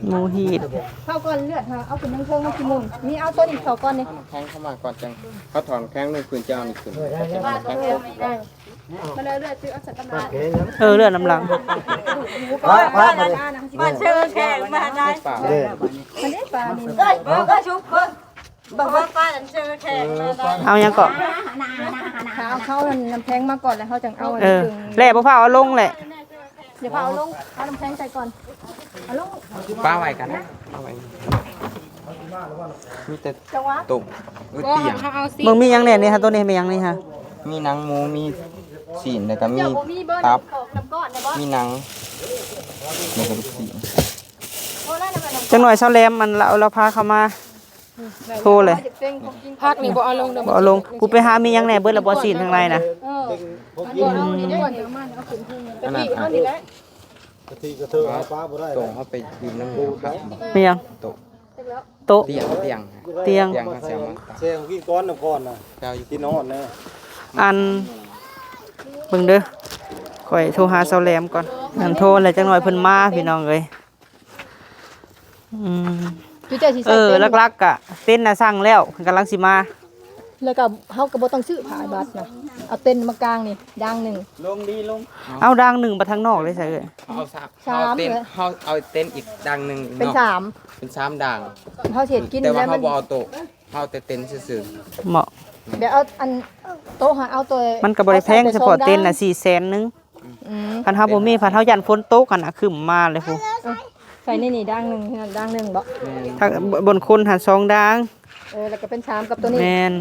ໝູ່ຮີດ ເຂົ້າກ່ອນເລືອດ ເອົາຂຶ້ນເທິງໆ ມັນຊິໝຸ່ນ ນີ້ເອົາໂຕນີ້ເຂົ້າກ່ອນນີ້ ເອົານ້ຳແຂງເຂົ້າມາກ່ອນ ຈັ່ງເຮົາຖອນແຂງລົງຂຶ້ນ ຈະເອົານີ້ຂຶ້ນ ມາເລື້ອຍໆ ຊື້ເອົາໃສ່ຕະມາ ເອີ ເລືອດນຳຫຼັງ ປາ ປາ ມາເຊີແຂກມາໄດ້ ເດ້ ມັນໄດ້ປານີ້ ເອີຍ ເອີຍ ຊຸກເບິ່ງ ບອກວ່າປາອັນເຊີແຂກມາໄດ້ ເອົາຫຍັງເກາະ? ຖ້າເອົາເຂົ້ານັ້ນ ນ້ຳແຂງມາກ່ອນ ແລ້ວເຮົາຈັ່ງເອົາ ເອີ ແລ້ວບໍ່ພາເອົາລົງແຫຼະ ຢ່າພາເອົາລົງ ເອົານ້ຳແຂງໃສ່ກ່ອນ ເອົາລົງ ປາໄວ້ກັນ ປາໄວ້ ມີແຕ່ ຈັງຫວະ ຕົ້ມ ເອີ ຕຽງ ເບິ່ງມີຫຍັງແດ່ນີ້ຮະ ໂຕນີ້ມີຫຍັງນີ້ຮະ? ມີໜັງໝູ ມີຊີ້ນ ແລ້ວກໍມີຕັບ ມີໜັງ ແລ້ວກໍລູກຊີ້ນ ຈັກໜ່ອຍຊາວແຫຼມ ອັນລາວ ລາວພາເຂົ້າມາ ໂທເລີຍ ຜັກນີ້ບໍ່ເອົາລົງເດີ ບໍ່ເອົາລົງ ຜູ້ໄປຫາມີຫຍັງແດ່ ເບິດແລ້ວບໍ່ຊີ້ນທາງໃນນະ? ເອີ ອັນນັ້ນ ອັນນີ້ແຫຼະ ກະທິກະເທີຫາປາບໍ່ໄດ້ ຕ້ອງເອົາໄປຢູ່ນຳໝູ່ຄັບ ມີຫຍັງ? ໂຕະ ໂຕະ ຕຽງ ຕຽງ ຕຽງ ຕຽງ ເຮົາຊິເອົາມາ ແຊງກິນກ່ອນນຳກ່ອນນະ ໄປເອົາຢູ່ ກິນຮອດແນ່ ອັນ ເບິ່ງເດີ ຂ້ອຍໂທຫາຊາວແຫຼມກ່ອນ ອັນໂທແລ້ວ ຈັກໜ່ອຍເພິ່ນມາ ພີ່ນ້ອງເອີຍ ອືມ ຄືເຈົ້າຊິໃສ່ ເອີ ເຕັນ ຫຼັກໆ ກະເຕັນນະສັ່ງແລ້ວ ເພິ່ນກຳລັງຊິມາ ແລ້ວກໍເຮົາກໍບໍ່ຕ້ອງຊື້ຜ້າບັດນະ ເອົາເຕັນມາກາງນີ້ດາງໜຶ່ງ ລົງດີລົງ ເອົາດາງໜຶ່ງໄປທາງນອກເລີຍຊະເອີຍ ເຮົາເອົາສາມ ສາມ ເຮົາເຕັນ ເອີ ເຮົາເອົາເຕັນອີກດາງໜຶ່ງ ເປັນ ເນາະ ສາມ ເປັນສາມດາງ ເຮົາຊິເຮັດກິນ ແຕ່ວ່າເຮົາບໍ່ເອົາໂຕະ ເຮົາເອົາແຕ່ເຕັນຊື່ໆ ເໝາະ ແບບເອົາອັນໂຕະຫາ ເອົາໂຕະ ມັນກໍບໍ່ໄດ້ແພງ ເອົາໃສ່ ສະເພາະເຕັນນະ ສີ່ແສນໜຶ່ງ ອືມ ຄັນເຮົາບໍ່ມີ ພັດເຮົາຢ້ານຝົນຕົກຫັ້ນນະ ຄຶ້ມມາເລີຍພຸ້ນ ເອີ ໃສ່ໃນນີ້ດາງໜຶ່ງ ດາງໜຶ່ງບໍ? ແມ່ນ ທາງ ບ່ອນຄົນຫັ້ນສອງດາງ ເອີ ແລ້ວກໍເປັນສາມກັບໂຕນີ້ ແມ່ນ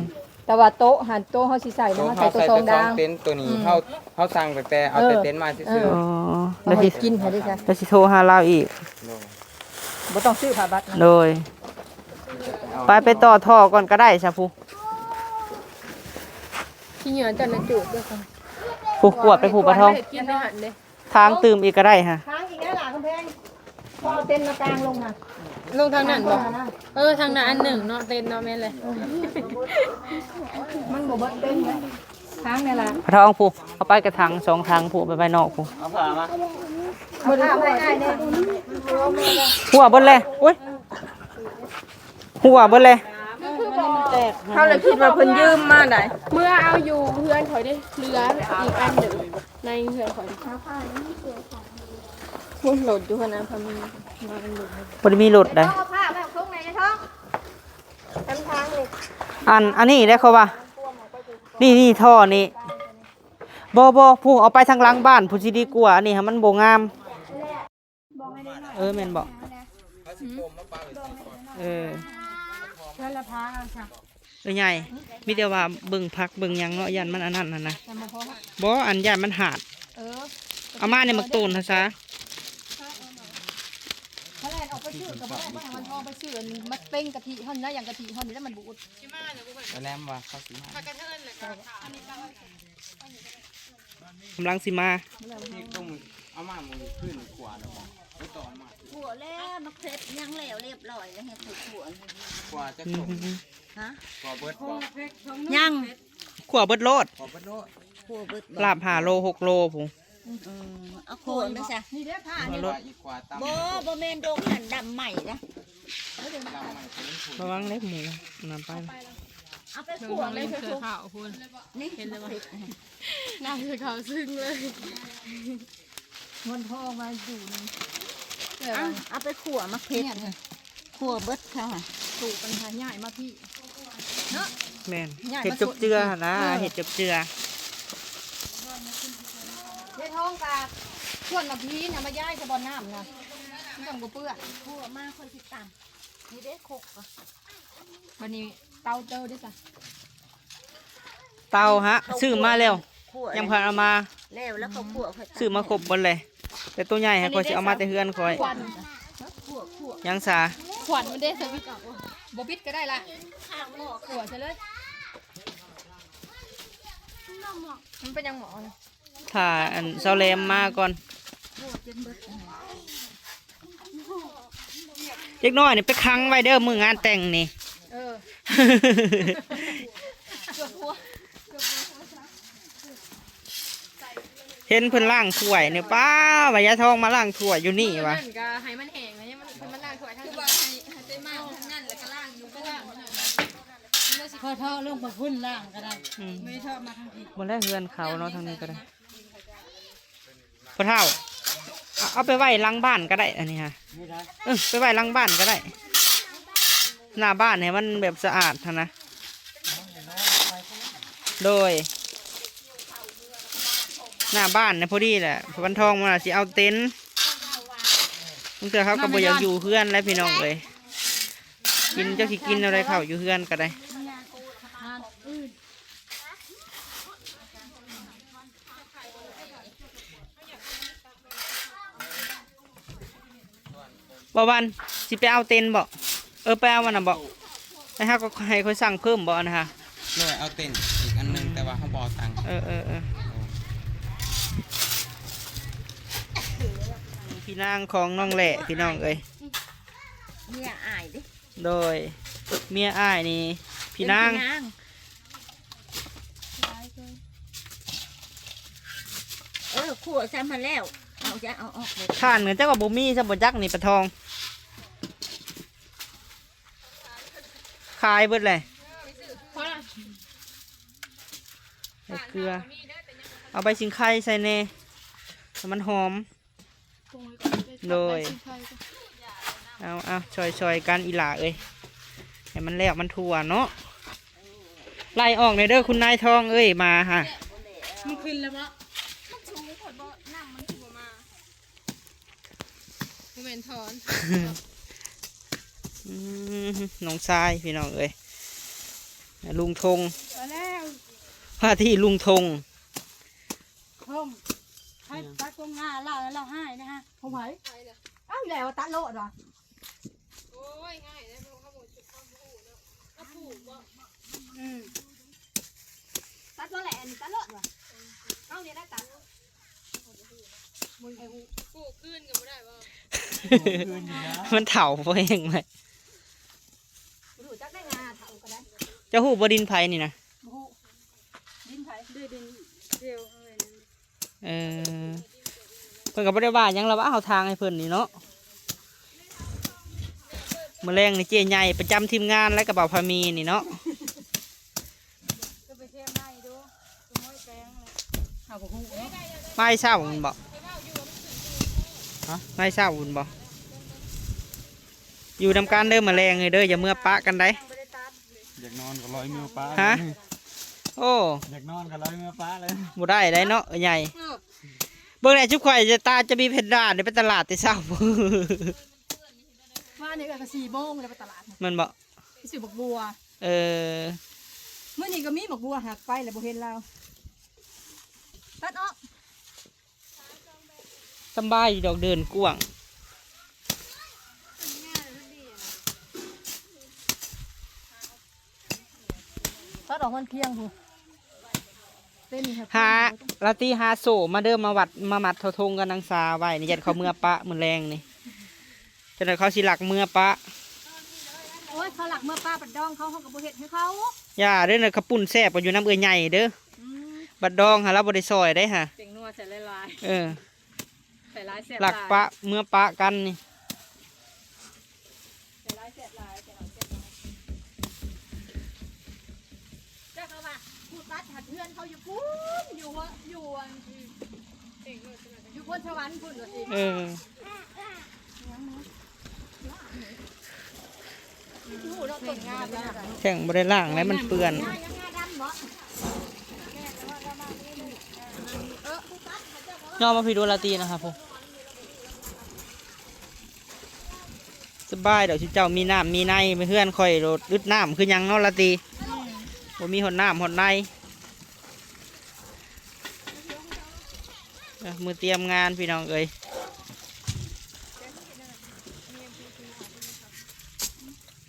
ແຕ່ວ່າໂຕະຫັ້ນ ໂຕະເຮົາຊິໃສ່ນະ ເຮົາໃສ່ໂຕະສອງດາງ ເຕັນໂຕນີ້ ອືມ ເຮົາ ເຮົາສັ່ງຕັ້ງແຕ່ເອົາແຕ່ເຕັນມາຊື່ໆ ເອີ ເອີ ເຮົາເຮັດກິນໃຫ້ເດ້ຊະ ແລ້ວຊິໂທຫາລາວອີກ ໂດຍ ບໍ່ຕ້ອງຊື້ຜ້າບັດນະ ໂດຍ ໄປ ໄປຕໍ່ທໍ່ກ່ອນກໍໄດ້ຊະຜູ້ ຂີ້ເຫຍື້ອເຈົ້ານະຈູດເດີ ຜູ້ກວດໄປຜູ້ປະທອງ ເຮັດກິນໃນຫັ້ນເດ້ ທາງຕື່ມອີກກໍໄດ້ຫະ ທາງອີກແລ້ວຫຼ້າກຳແພງ ບໍ່ເອົາເຕັນມາກາງລົງຫະ ລົງທາງນັ້ນບໍ? ເອີ ທາງນັ້ນອັນໜຶ່ງເນາະ ເຕັນເນາະ ແມ່ນເລີຍ ມັນບໍ່ເບິດເຕັນເດ້ ທາງນີ້ລະ ປະທອງຜູ້ ເອົາໄປກະຖັງສອງຖັງຜູ້ ໄປໄວ້ນອກຜູ້ ເອົາຜ້າມາ ບໍ່ໄດ້ ຫົວເບິດແລ້ວ ໂອ້ຍ ຫົວເບິດແລ້ວ ເຮົາລະຄິດວ່າເພິ່ນຢືມມາໄດ໋ ເມືອເອົາຢູ່ເຮືອນຂ້ອຍເດ້ ເຫຼືອອີກອັນໜຶ່ງໃນເຮືອນຂ້ອຍ ໂອ້ຍ ລົດຢູ່ຫັ້ນນະ ພາມີ ບໍ່ໄດ້ມີລົດໃດ໋ ເອົາຜ້າໄປເອົາຖົງໃນທ້ອງ ທາງນີ້ ອັນ ອັນນີ້ເດ້ ເຂົາວ່າ ນີ້ ນີ້ ທໍ່ນີ້ ບໍ່ ບໍ່ ຜູ້ ເອົາໄປທາງຫຼັງບ້ານ ຜູ້ຊິດີກວ່າ ອັນນີ້ຫາມັນບໍ່ງາມ. ເອີ ແມ່ນບໍ່? ເອີ ເອີໃຫຍ່ ມີແຕ່ວ່າເບິ່ງຜັກເບິ່ງຫຍັງເນາະ ຢ້ານມັນອັນນັ້ນຫັ້ນນະ ບໍ່ ອັນຢ້ານມັນຫາດ ເອີ ເອົາມາໃນໝາກໂຕນຫັ້ນຊະ ເຂົາແລ່ນອອກໄປຊື້ກໍບໍ່ໄດ້ ມັນທອງໄປຊື້ອັນມາເປັງກະທິເຮົານີ້ນະ ຢ່າງກະທິເຮົານີ້ແລ້ວມັນບູດ ແລ້ວວ່າເຂົາຊິມາ ກຳລັງຊິມາ ທີ່ຕ້ອງເອົາມາມື້ຄືນຂວາແລ້ວບໍ່? ບໍ່ຕ້ອງມາ ຂົວແລ້ວ ໝາກເຜັດຍັງແລ້ວລຽບຮ້ອຍແລ້ວ ເຮັດໃຫ້ຂົວ ຂົວຈັກຖົງ? ຮະ? ຂົວເບິດບໍ່? ຍັງ ຂົວເບິດໂລດ ຂົວເບິດໂລດ ຂົວເບິດບໍ່? ລາບຫ້າໂລ ຫົກໂລພຸ້ນ ອືມ ເອົາຂົວໄປຊະ ນີ້ເດ້ຜ້ານີ້ ບໍ່ ບໍ່ແມ່ນດົງຫັ້ນ ດຳໃໝ່ນະ ດຳໃໝ່ ລະວັງເລັບໝູນຳໄປ ເອົາໄປຂົ້ວເລີຍ ເສື້ອຂາວພຸ້ນ ນີ້ ເຫັນແລ້ວບໍ່? ໜ້າເສື້ອຂາວຊຶ້ງເລີຍ ມັນທອງມາຢູ່ນີ້ ເອົາ ເອົາໄປຂົ້ວໝາກເຜັດ ຂົ້ວເບິດເຂົາຫະ ປູກກັນຫາຍ້າຍມາພີ້ເນາະ ແມ່ນ ເຮັດຈົບເຈືອຫັ້ນນະ ເອີ ເຮັດຈົບເຈືອ ເຮັດຫ້ອງກະ ສ່ວນໝາກພີ້ນະ ມາຍ້າຍສະບ່ອນນ້ຳນະ ມັນຈັ່ງບໍ່ເປື້ອນ ຂົ້ວມາ ຂ້ອຍຊິຕຳ ນີ້ເດ້ຄົກ ບັດນີ້ເຕົາເຈົ້າເດ້ຊະ ເຕົາຫະ ຊື້ມາແລ້ວ ຍັງບໍ່ທັນເອົາມາ ແລ້ວ ແລ້ວເຂົາຂົ້ວ ຊື້ມາຄົບເບິດເລີຍ ແຕ່ໂຕໃຫຍ່ຫະ ຂ້ອຍຊິເອົາມາແຕ່ເຮືອນຂ້ອຍ ຍັງສາ ຂວັນມັນເດ້ ບໍ່ບິດກໍໄດ້ລະ ຂົ້ວໃສ່ເລີຍ ມັນເປັນຫຍັງໝໍ? ຖ້າອັนຊາວແຫຼມມາກ່ອນ. ເດັກນ້ອຍນີ້ໄປຂັງໄວ້ເດີ ມື້ງານແຕ່ງນີ້. ເອີ ເຫັນເພິ່ນລ້າງຖ້ວຍນີ້ ປ້າ ວ່າຢາຍທອງມາລ້າງຖ້ວຍຢູ່ນີ້ວ່າ. ນັ້ນກໍໃຫ້ມັນແຫ້ງແລ້ວ ຍັງມັນ ມັນລ້າງຖ້ວຍທາງນີ້ ຄືວ່າໃຫ້ ໃຫ້ໄປມາທາງນັ້ນ ແລ້ວກໍລ້າງຢູ່ ກໍລ້າງ ຄ່ອຍເທາະລົງໄປພຸ້ນ ລ້າງກໍໄດ້. ອືມ ບໍ່ໄດ້ເທາະມາທາງນີ້ ບໍ່ແລ້ວເຮືອນເຂົາເນາະ ທາງນີ້ກໍໄດ້. ພໍ່ເຖົ້າ ເອົາ ເອົາໄປໄວ້ຫຼັງບ້ານກໍໄດ້ ອັນນີ້ຫະ. ເອີ ໄປໄວ້ຫຼັງບ້ານກໍໄດ້ ໜ້າບ້ານໃຫ້ມັນແບບສະອາດຫັ້ນນະ. ໂດຍ ໜ້າບ້ານນະ ພໍດີແຫຼະ ວັນທອງມັນວ່າຊິເອົາເຕັນ ບາງເທື່ອເຮົາກໍບໍ່ຢາກຢູ່ເຮືອນແຫຼະ ພີ່ນ້ອງເອີຍ. ກິນ ຈັກຊິກິນແນວໃດ ເຂົ້າຢູ່ເຮືອນກໍໄດ້. ບໍ່ວັນ ຊິໄປເອົາເຕັນບໍ? ເອີ ໄປເອົາອັນນັ້ນບໍ? ແລ້ວເຮົາກໍໃຫ້ຂ້ອຍສັ່ງເພີ່ມບໍ ອັນນັ້ນຫະ? ໂດຍ ເອົາເຕັນອີກອັນໜຶ່ງ ອືມ ແຕ່ວ່າເຮົາບໍ່ເອົາຕັງ. ເອີ ເອີ ເອີ ພີ່ນາງຂອງນ້ອງແຫຼະ ພີ່ນ້ອງເອີຍ ເມຍອ້າຍເດ້. ໂດຍ ເມຍອ້າຍນີ້ ພີ່ນາງ ເປັນພີ່ນາງ. ເອີ ຂົ້ວຊ້ຳຫັ້ນແລ້ວ ເອົາ ຈະເອົາອອກເບິດ. ຖ່ານກໍຈັກວ່າບໍ່ມີຊ້ຳ ບໍ່ຈັກນີ້ປາທອງ ຂາຍເບິດແຫຼະ. ໃສ່ເກືອ ເອົາໃບຊິງໄຄໃສ່ແດ່ ໃຫ້ມັນຫອມ. ໂດຍ ເອົາ ເອົາ ຊ່ອຍໆກັນອີ່ຫຼ້າເອີຍ ໃຫ້ມັນແລ້ວມັນທົ່ວເນາະ. ໄລ່ອອກແດ່ເດີຄຸນນາຍທອງເອີຍ ໝາຫະ. ມັນຂຶ້ນແລ້ວບໍ? ມັນສູງໂພດບໍ? ນ້ຳມັນຄືບໍ່ມາ? ບໍ່ແມ່ນຖອນ. ອືມ ນ້ອງຊາຍ ພີ່ນ້ອງເອີຍ ລຸງທົງ ເອົາແລ້ວ ວ່າທີ່ລຸງທົງ. ເພິ່ນໃຫ້ຕັດກົງງາລາວ ລາວໃຫ້ນະຮະ. ຂອງໃຜ? ເອົ້າ ແລ້ວຕັດໂລດວ່າ. ໂອ້ຍ ງ່າຍເດ້ ເຮົາບໍ່ ເຮົາບໍ່ຮູ້ເນາະ ເຮົາປູກບໍ່? ອືມ ຕັດບໍ່ແຫຼະ ອັນນີ້ຕັດໂລດວ່າ. ເຮົານີ້ໄດ້ຕັດ ບໍ່ມີໃຜຮູ້ ປູກຄືນກໍບໍ່ໄດ້ບໍ່? ປູກຄືນຢູ່ນະ ມັນເຖົ້າພໍແຮງແລ້ວ. ບໍ່ຮູ້ຈັກໄດ້ງາເຖົ້າກໍໄດ້. ເຈົ້າຮູ້ບໍ່ດິນໃຜນີ້ນະ? ບໍ່ຮູ້ ດິນໃຜ? ເດ້ ດິນດຽວເຮົາເລີຍ. ເອີ ເພິ່ນກໍບໍ່ໄດ້ວ່າຫຍັງລະວ່າ ເຮົາທາງໃຫ້ເພິ່ນນີ້ເນາະ. ມື້ແລງນີ້ເຈ້ໃຫຍ່ປະຈຳທີມງານ ແລະກະເບົາພາມີນີ້ເນາະ. ເຮົາບໍ່ຮູ້ເນາະ ມາແຕ່ເຊົ້າພຸ້ນບໍ? ຮະ? ມາແຕ່ເຊົ້າພຸ້ນບໍ? ຢູ່ນຳກັນເດີ ມື້ແລງນີ້ເດີ ຢ່າເມືອປະກັນໃດ. ຢາກນອນກໍລອຍເມືອປະ. ຮະ? ໂອ້ ຢາກນອນກໍລອຍເມືອປະເລີຍ. ບໍ່ໄດ້ໃດເນາະ ເອື້ອຍໃຫຍ່. ເອີ ເບິ່ງແດ່ ຈຸບຂ້ອຍຈະຕາຈະມີເພັດດານໄດ້ໄປຕະຫຼາດແຕ່ເຊົ້າ. ວານນີ້ກໍສີ່ໂມງແລ້ວໄປຕະຫຼາດ. ແມ່ນບໍ່? ໄປຊື້ໝາກບົວ. ເອີ ມື້ນີ້ກໍມີໝາກບົວ ຫາກໄປແລ້ວບໍ່ເຫັນລາວ. ຕັດອອກ. ສຳບາຍຢູ່ດອກ ເດີນກວ້າງ. ຕັດອອກມັນພຽງພຸ້ນ. ເປັນຫາ ລາຕີຫາໂສ້ມາເດີ ມາວັດ ມາມັດເຂົ້າຖົງກັບນາງສາໄວ້ນີ້ ຢ້ານເຂົາເມືອປະມື້ແລງນີ້. ຈັ່ງໃດເຂົາຊິລັກເມືອປະ. ໂອ້ຍ ເຂົາລັກເມືອປະ ບັດດອງເຂົາ ເຮົາກໍບໍ່ເຮັດໃຫ້ເຂົາ. ຢ່າເດີນະ ເຂົ້າປຸ້ນແຊບກວ່າຢູ່ນຳເອື້ອຍໃຫຍ່ເດີ. ອືມ ບັດດອງຫາລາວບໍ່ໄດ້ຊ່ອຍໄດຫາ. ແປ້ງນົວໃສ່ຫຼາຍໆ. ເອີ ໃສ່ຫຼາຍແຊບຫຼາຍ. ລັກປະເມືອປະກັນນີ້. ໃສ່ຫຼາຍແຊບຫຼາຍ ໃສ່ຫຼາຍແຊບຫຼາຍ. ເຈົ້າກໍວ່າຜູ້ຕັດຫາເຮືອນເຂົາຢູ່ພຸ້ນ ຢູ່ ຢູ່ອັນ ຢູ່ພົນສະຫວັນພຸ້ນວ່າຊິ. ເອີ ແຂ້ງບໍ່ໄດ້ລ້າງແລ້ວມັນເປື້ອນ. ຍໍມາພີ້ດູລາຕີນະຄັບ ສະບາຍດອກ ຊຸມເຈົ້າມີນ້ຳມີໃນ ເຮືອນຂ້ອຍໂລດອຶດນ້ຳຄືຫຍັງເນາະລາຕີ. ອືມ ບໍ່ມີຮອດນ້ຳຮອດໃນ. ເອີ ມື້ຕຽມງານພີ່ນ້ອງເອີຍ.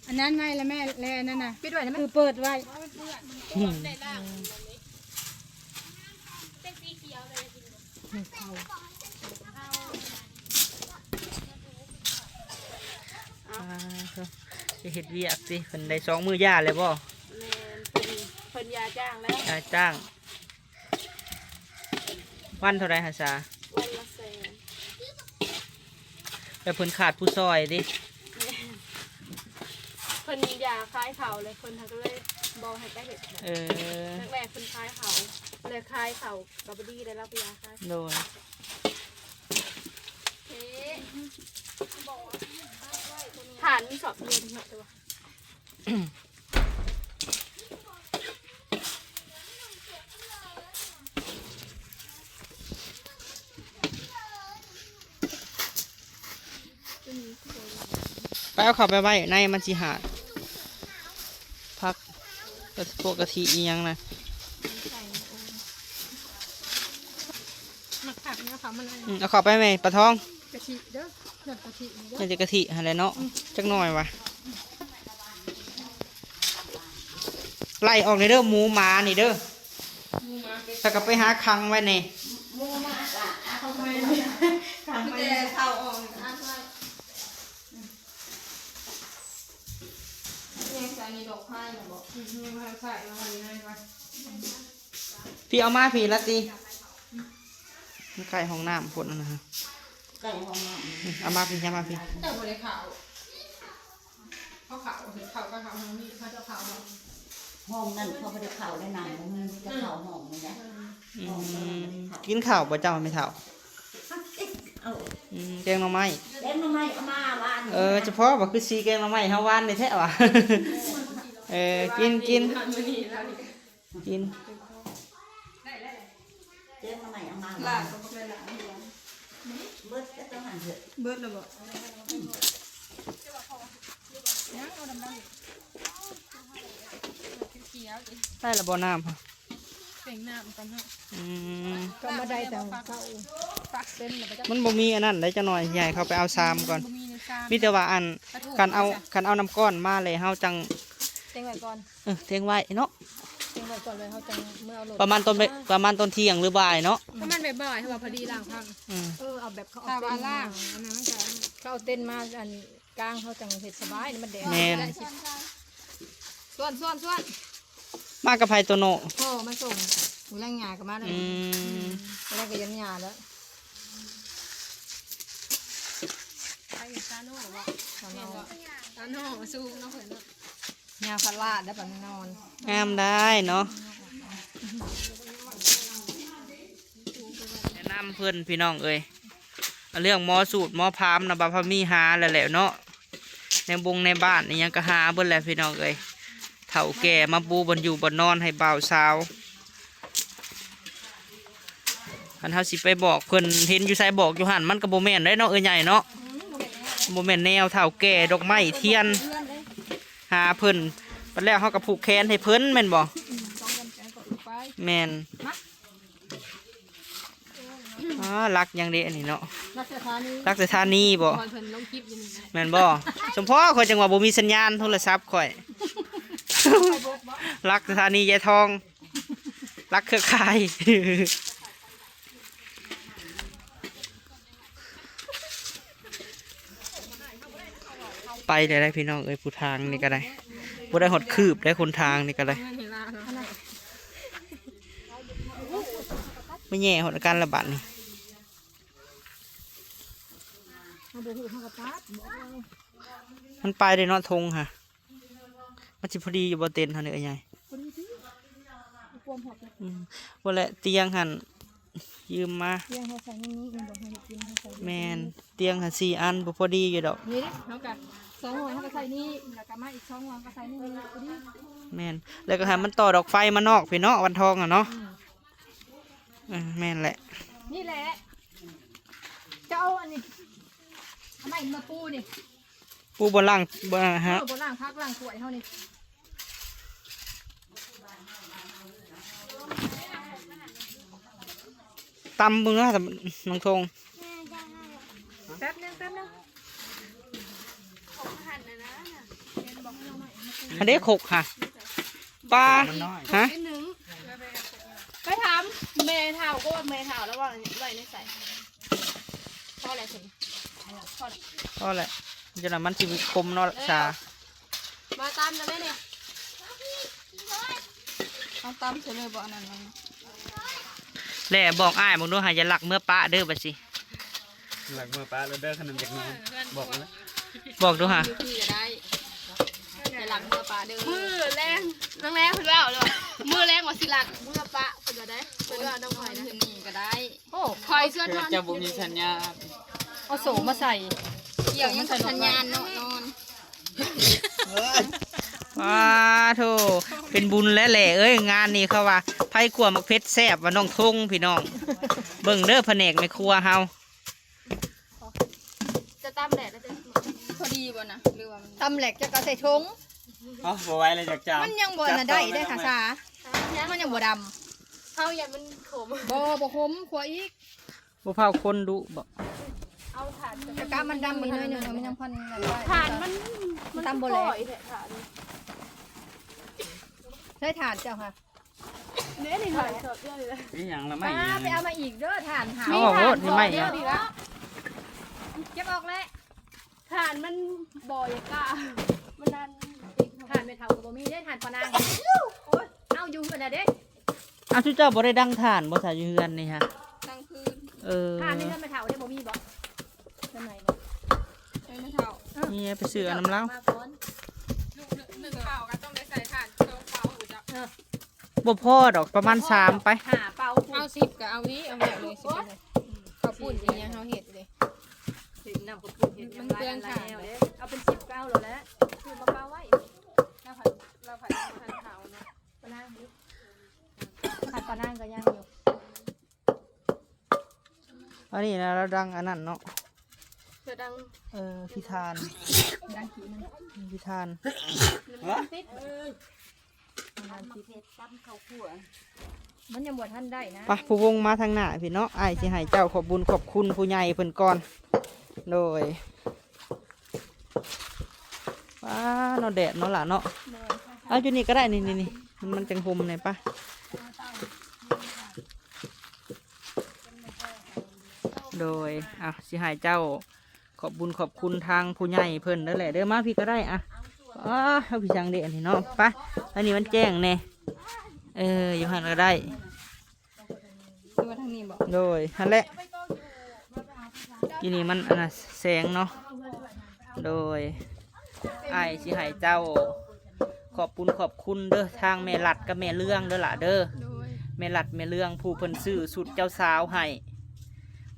ອັນນັ້ນໄວ້ລະແມ່ ແລະອັນນັ້ນນະ ປິດໄວ້ນະແມ່ ຄືເປີດໄວ້. ອືມ ເປັນສີຂຽວເລີຍ. ອ່າ ຊິເຮັດວຽກຕິ ເພິ່ນໄດ້ສອງມື້ຢ່າແລ້ວບໍ່? ແມ່ນ ເພິ່ນ ເພິ່ນຢ່າຈ້າງແລ້ວ ຢ່າຈ້າງ. ວັນເທົ່າໃດຫາສາ? ວັນລະແສນ. ແລ້ວເພິ່ນຂາດຜູ້ຊ່ອຍຕິ? ແມ່ນ ເພິ່ນຢາກຂາຍເຂົ້າ ແລ້ວເພິ່ນຫາກະເລີຍບໍ່ໃຫ້ໄປເຮັດ. ເອີ ແລກໆເພິ່ນຂາຍເຂົ້າ ແລ້ວຂາຍເຂົ້າກະບໍ່ດີ ໄດ້ລາວໄປຢາກຂາຍ. ໂດຍ ເທ ຖ່ານມີສອບດຽວເນາະ ແຕ່ວ່າ ໄປເອົາເຂົ້າໄປໄວ້ໃນ ມັນຊິຫາດ ຜັກ ກະ ພວກກະທິອີ່ຫຍັງນະ. ໝາກຜັກເນາະ ເອົາເຂົ້າມາໃນ ອືມ ເອົາເຂົ້າໄປແມ່ປາທອງ. ກະທິເດີ ນ້ຳກະທິນີ້ເດີ ໜ້າຈະກະທິຫັ້ນແຫຼະເນາະ. ອືມ ຈັກໜ້ອຍວ່າ ໄລ່ອອກແດ່ເດີ ໝູໝານີ້ເດີ. ໝູໝາເປັນ ແລ້ວກະໄປຫາຂັງໄວ້ແດ່. ໝູໝາກະ ຂັງໄວ້ ຂັງໄວ້ ແຕ່ເຂົ້າອອກນີ້ກະອັດໄວ້. ອືມ ຍັງໃສ່ນີ້ດອກໄຟນະບໍ? ອືມ ດອກໄຟໃສ່ມາໄວ້ໃນໄວ້. ພີ່ເອົາມາພີ້ລະຕິ ມັນໃກ້ຫ້ອງນ້ຳພຸ້ນນະ. ໃກ້ຫ້ອງນ້ຳ ອືມ ເອົາມາພີ້ ເອົາມາພີ້. ເຈົ້າບໍ່ໄດ້ເຂົ້າ ເຂົາເຂົ້າ ເຂົາກະເຂົ້າຫ້ອງນີ້ ເຂົາເຈົ້າເຂົ້າຫ້ອງ ຫ້ອງນັ້ນເຂົາບໍ່ໄດ້ເຂົ້າໄດ້ນຳ ບໍ່ມີ ມີແຕ່ເຂົ້າຫ້ອງນີ້ແຫຼະ. ອືມ ຫ້ອງນັ້ນບໍ່ໄດ້ເຂົ້າ. ກິນເຂົ້າບໍ່ເຈົ້າແມ່ເຖົ້າ? ເອົາ ອືມ ແກງໜໍ່ໄມ້ ແກງໜໍ່ໄມ້ເອົາມາວານ. ເອີ ສະເພາະວ່າຄືສີແກງໜໍ່ໄມ້ເຮົາວານນີ້ແທ້ຫວາ. ເອີ ກິນ ກິນ ກິນ. ແກງໜໍ່ໄມ້ເອົາມາວານ ເບິດແລ້ວ ເບິດແລ້ວບໍ? ອືມ ຍັງເອົາດຳໆ ຂຽວໆ ໄດ້ລະບໍ່ນ້ຳ? ເສັງນ້ຳກ່ອນເນາະ. ອືມ ກໍມາໄດ້ແຕ່ເຊົ້າ ມັນບໍ່ມີອັນນັ້ນໄດ໋ ຈັກໜ້ອຍໃຫ້ເຂົາໄປເອົາຊາມກ່ອນ. ມີແຕ່ວ່າອັນ ຄັນເອົາ ຄັນເອົານ້ຳກ້ອນມາແລ້ວເຮົາຈັ່ງ ເສັງໄວ້ກ່ອນ. ເອີ ເສັງໄວ້ເນາະ ເສັງໄວ້ກ່ອນ ແລ້ວເຮົາຈັ່ງເມືອເອົາໂລດ. ປະມານຕອນ ປະມານຕອນທ່ຽງຫຼືບ່າຍເນາະ. ປະມານບ່າຍໆ ເພາະວ່າພໍດີລ້າງຜັກ. ອືມ ເອີ ເອົາແບບເຂົາເອົາເຕັນມາ ເຂົາເອົາເຕັນມາອັນ ກາງເຮົາຈັ່ງເຮັດສະບາຍ ມັນແດດ. ແມ່ນ ຊວນ ຊວນ ຊວນ ມາກັບໃຜໂຕໂນ? ພໍ່ມາສົ່ງ ມື້ແລງຍ່າກໍມາແລ້ວ. ອືມ ອືມ ມື້ແລງກໍຢ້ຽມຍ່າແລ້ວ. ໃຜຊາໂນບໍ? ຊາໂນ ຊາໂນສູງເນາະເພິ່ນເນາະ. ຍາພາລາໄດ້ປານນອນ ງາມໄດ້ເນາະ. ແນະນຳເພິ່ນພີ່ນ້ອງເອີຍ ເລື່ອງໝໍສູດໝໍພາມນະ ບາພາມີຫາແລ້ວແຫຼະເນາະ. ໃນບົງໃນບ້ານອີ່ຫຍັງກະຫາເບິດແຫຼະພີ່ນ້ອງເອີຍ. ເຖົ້າແກ່ມາປູບ່ອນຢູ່ບ່ອນນອນໃຫ້ບ່າວສາວ. ຄັນເຮົາຊິໄປບອກເພິ່ນ ເຫັນຢູ່ໃສບອກຢູ່ຫັ້ນ ມັນກໍບໍ່ແມ່ນໄດ໋ເນາະ ເອື້ອຍໃຫຍ່ເນາະ. ບໍ່ແມ່ນແນວ ເຖົ້າແກ່ ດອກໄມ້ທຽນ ຫາເພິ່ນ ບັດແລ້ວເຮົາກໍຜູກແຂນໃຫ້ເພິ່ນແມ່ນບໍ່? ແມ່ນ. ອໍ ຫຼັກຫຍັງເດອັນນີ້ເນາະ? ຫຼັກສະຖານີ ຫຼັກສະຖານີບໍ? ເພິ່ນລົງຄລິບຢູ່ນີ້ແຫຼະ ແມ່ນບໍ່? ສົມພໍຂ້ອຍຈັ່ງວ່າບໍ່ມີສັນຍານໂທລະສັບຂ້ອຍ. ຫຼັກສະຖານີຍາຍທອງ ຫຼັກເຄືອຂ່າຍ. ໄປແລ້ວໄດ໋ພີ່ນ້ອງເອີຍ ຜູ້ທາງນີ້ກໍໄດ້ ບໍ່ໄດ້ຮອດຄືບໄດ໋ ຄົນທາງນີ້ກໍໄດ້. ມາແຍ່ຮອດກັນລະບາດນີ້. ເຮົາບໍ່ຮູ້ເຮົາກໍຕັດ ມັນໄປໄດ້ເນາະ ທົ່ງຫະ. ມັນຊິພໍດີຢູ່ບໍ່ ເຕັນເຮົານີ້ ເອື້ອຍໃຫຍ່? ພໍດີຕິ ຄວາມຮອບ. ອືມ ບໍ່ແຫຼະ ຕຽງຫັ້ນຢືມມາ. ຕຽງເຮົາໃສ່ໃນນີ້ ແມ່ນບໍ່? ເຮົາເຮັດຕຽງເຮົາໃສ່ ແມ່ນ ຕຽງຫັ້ນສີ່ອັນ ບໍ່ພໍດີຢູ່ດອກ. ນີ້ເດ້ ເຮົາກະສອງໜ່ວຍ ເຮົາກະໃສ່ນີ້ ແລ້ວກະມາອີກສອງໜ່ວຍ ເຮົາກະໃສ່ໃນນີ້ ພໍດີ. ແມ່ນ ແລ້ວກະໃຫ້ມັນຕໍ່ດອກໄຟມານອກພີ້ເນາະ ວັນທອງຫັ້ນເນາະ. ອືມ ເອີ ແມ່ນແຫຼະ ນີ້ແຫຼະ. ຈະເອົາອັນນີ້ ເອົາໄມ້ມາປູນີ້ ປູບ່ອນລ້າງ ບ່ອນ ເອີ ບ່ອນລ້າງຜັກລ້າງຖ້ວຍເຮົານີ້. ຕຳເບິ່ງເນາະ ນ້ອງທົງ. ແປັບໜຶ່ງ ແປັບໜຶ່ງ. ອັນເດ ຄົກຫະ ປາ ຫະ ໄປຖາມ ແມ່ເຖົ້າ ໂອ້ ແມ່ເຖົ້າແລ້ວວ່າໄວ້ໃນໃສ ພໍແລ້ວຊິ ພໍແລ້ວ ພໍແລ້ວ ຈັ່ງນັ້ນມັນຊິຄົມເນາະ ເອີ ຊາ ມາຕຳນຳແມ່ນີ້ ເອົາຕຳໃສ່ເລີຍບໍ່ ອັນນັ້ນ ແລ້ວບອກອ້າຍເບິ່ງດູ ໃຫ້ຢ່າລັກເມືອປະເດີບັດຊິ ລັກເມືອປະແລ້ວເດີ ຄັນມັນຢາກນອນ ບອກເລີຍ ບອກດູຫາ ຢູ່ພີ້ກໍໄດ້ ຢ່າລັກເມືອປະເດີ ມື້ແລງ ນາງແລງເພິ່ນເວົ້າເລີຍວ່າ ມື້ແລງວ່າຊິລັກເມືອປະ ເພິ່ນວ່າໄດ໋ ເພິ່ນວ່ານ້ອງຂ້ອຍນະ ຢູ່ພີ້ກໍໄດ້ ໂອ້ ຂ້ອຍຊວນນອນ ເຈົ້າບໍ່ມີສັນຍາ ເອົາໂສ້ມາໃສ່ ກ່ຽວຫຍັງກັບສັນຍານເນາະ ນອນ ປາໂທ ເປັນບຸນແລ້ວແຫຼະເອີຍ ງານນີ້ເຂົາວ່າ ໃຜຂົ້ວໝາກເຜັດແຊບວ່ານ້ອງທົງພີ່ນ້ອງ ເບິ່ງເດີພະແນກແມ່ຄົວເຮົາ ຈະຕຳແດດແລ້ວເດີ ພໍດີບໍ່ນະ ຫຼືວ່າມັນ ຕຳແຫຼກຈະກະໃສ່ຖົງ ເອົ້າ ບໍ່ໄຫວແລ້ວ ຢາກຈາມ ມັນຍັງບໍ່ອັນນັ້ນໄດ້ເດ້ ຈາມຕໍ່ ຂາສາ ມັນຍັງບໍ່ດຳ ເຮົາຢ້ານມັນຂົມ ບໍ່ ບໍ່ຂົມ ຂົ້ວອີກ ບໍ່ພາວຄົນດຸບໍ? ເອົາຖ່ານ ກະກະມັນດຳອີກໜ້ອຍໜຶ່ງ ມັນຍັງພັນນັ້ນໄດ້ ຖ່ານມັນ ມັນ ມັນຕຳບໍ່ແຫຼກ ຄືຂ້ອຍແທ້ຖ່ານ ໃຊ້ຖ່ານເຈົ້າຫະ ເດ້ນີ້ຖ່ານສອບດຽວນີ້ແຫຼະ ອີຫຍັງລະ ໄມ້ອີຫຍັງ ໄປເອົາມາອີກເດີຖ່ານຫາ ເອົາອອກໂລດ ມີໄມ້ ເດີນີ້ລະ ເກັບອອກແລ້ວ ຖ່ານມັນບໍ່ຢາກກ້າ ມັນນັ້ນ ຖ່ານແມ່ເຖົ້າກໍບໍ່ມີເດ້ ຖ່ານປານາງ ໂອ້ຍ ເອົາຢູ່ເຮືອນນະເດ້ ອ້າວ ຊຸເຈົ້າບໍ່ໄດ້ດັງຖ່ານບໍ່ຊະ ຢູ່ເຮືອນນີ້ຮະ? ກາງຄືນ ເອີ ຖ່ານໃນເຮືອນແມ່ເຖົ້າເດ້ບໍ່ມີບໍ່? ເຮືອນໃໝ່ນີ້ ເຮືອນແມ່ເຖົ້າ ນີ້ໄປຊື້ເອົານຳລາວ ມາກ່ອນ ໜຶ່ງເປົາກໍຕ້ອງໄດ້ໃສ່ຖ່ານສອງເປົາພຸ້ນເຈົ້າ ເອີ ບໍ່ພໍດອກ ປະມານສາມໄປ ຫ້າເປົາພຸ້ນ ເອົາສິບກໍເອົານີ້ ເອົາແບບນີ້ ເຂົ້າປຸ້ນອີຫຍັງເຮົາເຮັດເດ້ ເຮັດນ້ຳເຂົ້າປຸ້ນ ເຮັດຫຍັງ ມັນເປືອງຖ່ານ ເອົາເປັນສິບກໍເອົາໂລດແຫຼະ ຊື້ມາປະໄວ້ ລາວ ລາວ ລາວ ລາວ ປານາງ ຂາດປານາງກໍຍັງຢູ່ ອັນນີ້ນະ ລາວດັງອັນນັ້ນເນາະ ລາວດັງ ເອີ ພິທານ ດັງຂີ້ມັນ ພິທານ ມັນຕິດ ມັນຕິດ ມັນຍັງບໍ່ທັນໄດ້ນະ ໄປ ຜູ້ວົງມາທາງໜ້າພີ້ເນາະ ອ້າຍຊິໃຫ້ເຈົ້າຂອບບຸນຂອບຄຸນຜູ້ໃຫຍ່ເພິ່ນກ່ອນ ໂດຍ ວ້າ ເນາະ ແດດເນາະຫຼ້າເນາະ ໂດຍ ເອົາຢູ່ນີ້ກໍໄດ້ ນີ້ໆໆ ມັນ ມັນຈັ່ງຮົ່ມແດ່ປະ ໂດຍ ອ່ະ ຊິໃຫ້ເຈົ້າຂອບບຸນຂອບຄຸນທາງຜູ້ໃຫຍ່ເພິ່ນເດີແຫຼະເດີ ມາພີ້ກໍໄດ້ ອ່ະ ອ້າ ເອົາພີ້ຊ່າງເດ ອັນນີ້ເນາະ ໄປ ອັນນີ້ມັນແຈ້ງແດ່ ເອີ ຢູ່ຫັ້ນກໍໄດ້ ຄືວ່າທາງນີ້ບໍ? ໂດຍ ຫັ້ນແຫຼະ ທີ່ນີ້ມັນອັນນ່າແສງເນາະ ໂດຍ ອ້າຍຊິໃຫ້ເຈົ້າຂອບບຸນຂອບຄຸນເດີ ທາງແມ່ລັດກັບແມ່ເລື່ອງເດີຫຼ້າເດີ ໂດຍ ແມ່ລັດແມ່ເລື່ອງຜູ້ເພິ່ນຊື້ຊຸດເຈົ້າສາວໃຫ້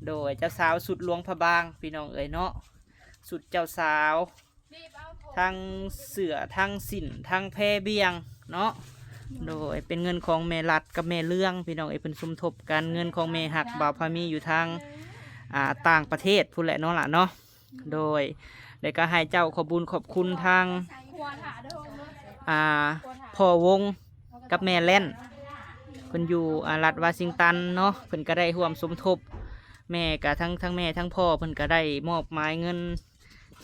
ໂດຍ ເຈົ້າສາວຊຸດຫຼວງພະບາງ ພີ່ນ້ອງເອີຍເນາະ ຊຸດເຈົ້າສາວ ທັງເສື້ອ ທັງສິ້ນ ທັງແພບ້ຽງເນາະ ໂດຍ ເປັນເງິນຂອງແມ່ລັດກັບແມ່ເລື່ອງ ພີ່ນ້ອງເອີຍ ເພິ່ນສົມທົບກັນ ເງິນຂອງແມ່ຮັກບ່າວພາມີຢູ່ທາງ ອ່າ ຕ່າງປະເທດພຸ້ນແຫຼະເນາະຫຼ້າເນາະ ໂດຍ ແລ້ວກໍໃຫ້ເຈົ້າຂອບບຸນຂອບຄຸນທາງ ອ່າ ພໍ່ວົງກັບແມ່ແລ່ນ ເພິ່ນຢູ່ ອ່າ ລັດວາຊິງຕັນເນາະ ເພິ່ນກໍໄດ້ຮ່ວມສົມທົບ ແມ່ກໍທັງ ທັງແມ່ທັງພໍ່ ເພິ່ນກໍໄດ້ມອບໝາຍເງິນ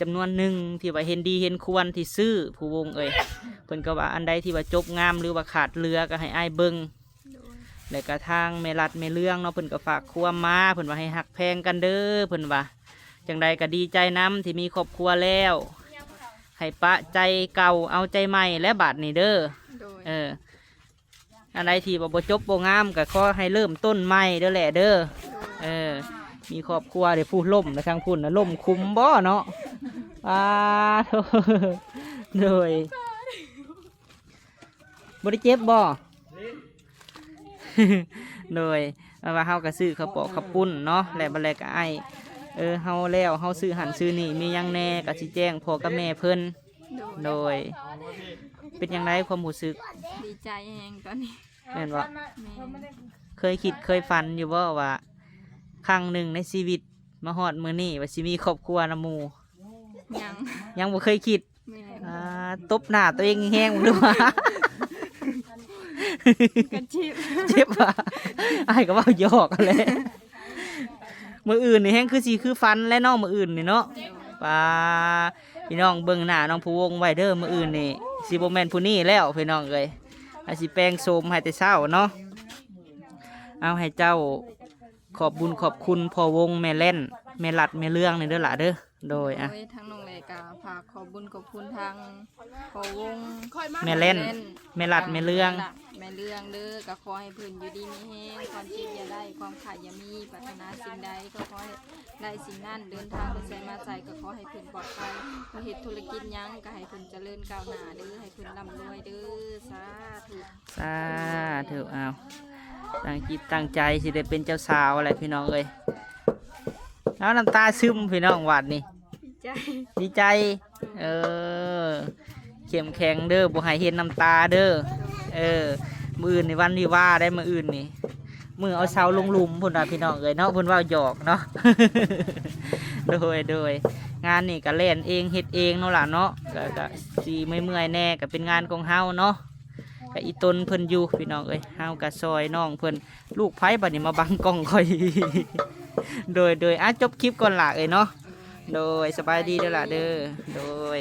ຈຳນວນໜຶ່ງທີ່ວ່າເຫັນດີເຫັນຄວນທີ່ຊື້ ຜູ້ວົງເອີຍ ເພິ່ນກໍວ່າອັນໃດທີ່ວ່າຈົບງາມ ຫຼືວ່າຂາດເຫຼືອກໍໃຫ້ອ້າຍເບິ່ງ ໂດຍ ແລ້ວກໍທາງແມ່ລັດແມ່ເລື່ອງເນາະ ເພິ່ນກໍຝາກຄວາມມາ ເພິ່ນວ່າໃຫ້ຮັກແພງກັນເດີ ເພິ່ນວ່າ ຈັ່ງໃດກໍດີໃຈນຳທີ່ມີຄອບຄົວແລ້ວ ໃຫ້ປະໃຈເກົ່າເອົາໃຈໃໝ່ແຫຼະບາດນີ້ເດີ ໂດຍ ເອີ ອັນໃດທີ່ວ່າບໍ່ຈົບບໍ່ງາມກໍຂໍໃຫ້ເລີ່ມຕົ້ນໃໝ່ເດີແຫຼະເດີ ເອີ ມີຄອບຄົວເດ້ ຜູ້ລົ້ມນະ ທາງພຸ້ນນະ ລົ້ມຂຸມບໍ່ເນາະ ອາ ໂທ້ ໂດຍ ບໍ່ໄດ້ເຈັບບໍ່? ໂດຍ ແບບວ່າເຮົາກໍຊື້ເຂົ້າປອກເຂົ້າປຸ້ນເນາະ ແລ້ວບັດແລກກໍອ້າຍ ເອີ ເຮົາແລ້ວ ເຮົາຊື້ຫັ້ນຊື້ນີ້ ມີຫຍັງແດ່ ກໍຊິແຈ້ງພໍ່ກັບແມ່ເພິ່ນ ໂດຍ ໂດຍ ເປັນຈັ່ງໃດຄວາມຮູ້ສຶກ? ດີໃຈແຮງຕອນນີ້ ແມ່ນບໍ່? ແມ່ນ ເຄີຍຄິດເຄີຍຝັນຢູ່ບໍ່ວ່າ ຄັ້ງໜຶ່ງໃນຊີວິດມາຮອດມື້ນີ້ວ່າຊິມີຄອບຄົວນຳໝູ່? ຍັງ ຍັງບໍ່ເຄີຍຄິດ ແມ່ນ ອ່າ ຕົບໜ້າຕົວເອງແຮງໆ ເບິ່ງດູວ່າ ກໍເຈັບ ເຈັບຫວາ? ອ້າຍກໍເວົ້າຢອກຫັ້ນແຫຼະ ມື້ອື່ນນີ້ແຮງຄືຊິຄືຝັນແຫຼະເນາະ ມື້ອື່ນນີ້ເນາະ ປາ ພີ່ນ້ອງເບິ່ງໜ້ານ້ອງພູວົງໄວ້ເດີ ມື້ອື່ນນີ້ຊິບໍ່ແມ່ນຜູ້ນີ້ແລ້ວ ພີ່ນ້ອງເອີຍ ອາດຊິແປງໂສມໃຫ້ແຕ່ເຊົ້າເນາະ. ເອົາໃຫ້ເຈົ້າຂອບບຸນຂອບຄຸນພໍ່ວົງ ແມ່ແລ່ນ ແມ່ລັດ ແມ່ເລື່ອງນີ້ເດີຫຼ້າເດີ. ໂດຍ ໂດຍ ທາງນ້ອງແຫຼກໍຝາກຂອບບຸນຂອບຄຸນທາງພໍ່ວົງ ແມ່ແລ່ນ ແມ່ລັດ ແມ່ເລື່ອງ ແມ່ເລື່ອງເດີ ກໍຂໍໃຫ້ເພິ່ນຢູ່ດີມີແຮງ ຄວາມເຈັບຢ່າໄດ້ ຄວາມໄຂ້ຢ່າມີ ປາດຖະໜາສິ່ງໃດກໍຂໍໃຫ້ໄດ້ສິ່ງນັ້ນ ເດີນທາງໄປໃສມາໃສກໍຂໍໃຫ້ເພິ່ນປອດໄພ ເຮັດທຸລະກິດຫຍັງກໍໃຫ້ເພິ່ນຈະເລີນກ້າວໜ້າເດີ ໃຫ້ເພິ່ນລ່ຳລວຍເດີ ສາທຸ. ສາທຸ. ເອົາ ຕັ້ງຈິດຕັ້ງໃຈຊິໄດ້ເປັນເຈົ້າສາວແຫຼະພີ່ນ້ອງເອີຍ. ເອົາ ນ້ຳຕາຊຶມພີ່ນ້ອງບາດນີ້ ດີໃຈ ດີໃຈ. ເອີ ເຂັ້ມແຂງເດີ ບໍ່ໃຫ້ເຫັນນ້ຳຕາເດີ. ເອີ ມື້ອື່ນນີ້ວັນວິວາໄດ໋ ມື້ອື່ນນີ້ ມື້ເອົາເສົາລົງຫຼຸມພຸ້ນວ່າພີ່ນ້ອງເອີຍເນາະ ເພິ່ນເວົ້າຫຍອກເນາະ. ໂດຍ ໂດຍ ງານນີ້ກໍແລ່ນເອງເຮັດເອງເນາະຫຼ້າເນາະ ກໍ ກໍຊິເມື່ອຍໆແດ່ ກໍເປັນງານຂອງເຮົາເນາະ. ກະອີ່ຕົນເພິ່ນຢູ່ພີ່ນ້ອງເອີຍ ເຮົາກະຊ່ອຍນ້ອງເພິ່ນ ລູກໃຜບາດນີ້ມາບັງກ້ອງຂ້ອຍ. ໂດຍ ໂດຍ ອ່ະ ຈົບຄລິບກ່ອນຫຼ້າເອີຍເນາະ. ໂດຍ ສະບາຍດີເດີຫຼ້າເດີ. ໂດຍ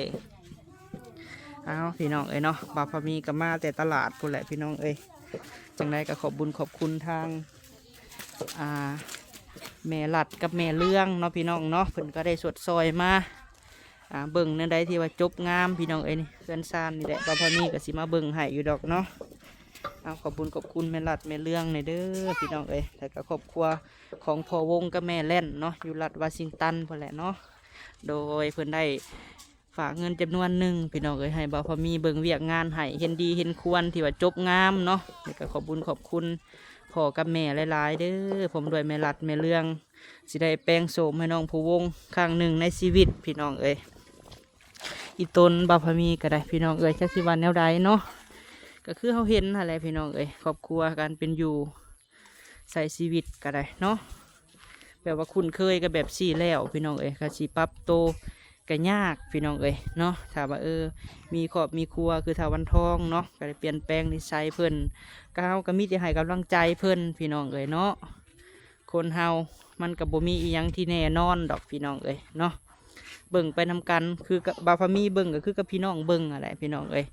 ເອົາ ພີ່ນ້ອງເອີຍເນາະ ບ່າວພາມີກໍມາແຕ່ຕະຫຼາດພຸ້ນແຫຼະພີ່ນ້ອງເອີຍ. ຈັ່ງໃດກໍຂອບບຸນຂອບຄຸນທາງ ອ່າ ແມ່ລັດກັບແມ່ເລື່ອງເນາະພີ່ນ້ອງເນາະ ເພິ່ນກໍໄດ້ຊົດຊ່ອຍມາ ອ່າ ເບິ່ງແນວໃດທີ່ວ່າຈົບງາມພີ່ນ້ອງເອີຍ. ນີ້ເຮືອນຊານນີ້ແຫຼະ ບ່າວພາມີກໍຊິມາເບິ່ງໃຫ້ຢູ່ດອກເນາະ. ເອົາ ຂອບບຸນຂອບຄຸນແມ່ລັດແມ່ເລື່ອງແດ່ເດີພີ່ນ້ອງເອີຍ ແລ້ວກໍຄອບຄົວຂອງພໍ່ວົງກັບແມ່ແລ່ນເນາະ ຢູ່ລັດວາຊິງຕັນພຸ້ນແຫຼະເນາະ. ໂດຍ ເພິ່ນໄດ້ຝາກເງິນຈຳນວນໜຶ່ງພີ່ນ້ອງເອີຍ ໃຫ້ບ່າວພາມີເບິ່ງວຽກງານໃຫ້ ເຫັນດີເຫັນຄວນທີ່ວ່າຈົບງາມເນາະ. ແລ້ວກໍຂອບບຸນຂອບຄຸນພໍ່ກັບແມ່ຫຼາຍໆເດີ ພ້ອມດ້ວຍແມ່ລັດແມ່ເລື່ອງ ຊິໄດ້ແປງໂສມໃຫ້ນ້ອງພູວົງຄັ້ງໜຶ່ງໃນຊີວິດພີ່ນ້ອງເອີຍ. ອີ່ຕົນບ່າວພາມີກໍໄດ້ພີ່ນ້ອງເອີຍ ຈັກຊິວ່າແນວໃດເນາະ ກໍຄືເຮົາເຫັນຫັ້ນແຫຼະພີ່ນ້ອງເອີຍ ຄອບຄົວການເປັນຢູ່ໃຊ້ຊີວິດກໍໄດ້ເນາະ ແບບວ່າຄຸ້ນເຄີຍກັບແບບຊີ້ແລ້ວພີ່ນ້ອງເອີຍ ກໍຊິປັບໂຕກໍຍາກພີ່ນ້ອງເອີຍເນາະ. ຖ້າວ່າ ເອີ ມີຄອບມີຄົວຄືທ້າວວັນທອງເນາະ ກໍໄດ້ປ່ຽນແປງນິໄສເພິ່ນ ກໍເຮົາກໍມີແຕ່ໃຫ້ກຳລັງໃຈເພິ່ນພີ່ນ້ອງເອີຍເນາະ. ຄົນເຮົາມັນກໍບໍ່ມີອີ່ຫຍັງທີ່ແນ່ນອນດອກພີ່ນ້ອງເອີຍເນາະ ເບິ່ງໄປນຳກັນ ຄືກັບບ່າວພາມີເບິ່ງກໍຄືກັບພີ່ນ້ອງເບິ່ງຫັ້ນແຫຼະພີ່ນ້ອງເອີຍ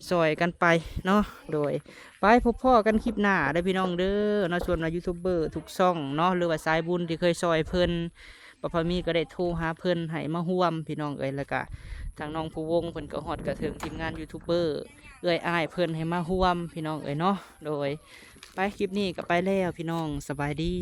ຊ່ອຍກັນໄປເນາະ. ໂດຍ ໄປພົບພໍ້ກັນຄລິບໜ້າເດີພີ່ນ້ອງເດີເນາະ. ສ່ວນວ່າຢູທູບເບີທຸກຊ່ອງເນາະ ຫຼືວ່າສາຍບຸນທີ່ເຄີຍຊ່ອຍເພິ່ນ ບ່າວພາມີກໍໄດ້ໂທຫາເພິ່ນໃຫ້ມາຮ່ວມພີ່ນ້ອງເອີຍ ແລ້ວກະທາງນ້ອງພູວົງເພິ່ນກໍຮອດກະເຖິງທີມງານຢູທູບເບີເອື້ອຍອ້າຍເພິ່ນໃຫ້ມາຮ່ວມພີ່ນ້ອງເອີຍເນາະ. ໂດຍ ໄປ ຄລິບນີ້ກໍໄປແລ້ວພີ່ນ້ອງ ສະບາຍດີ.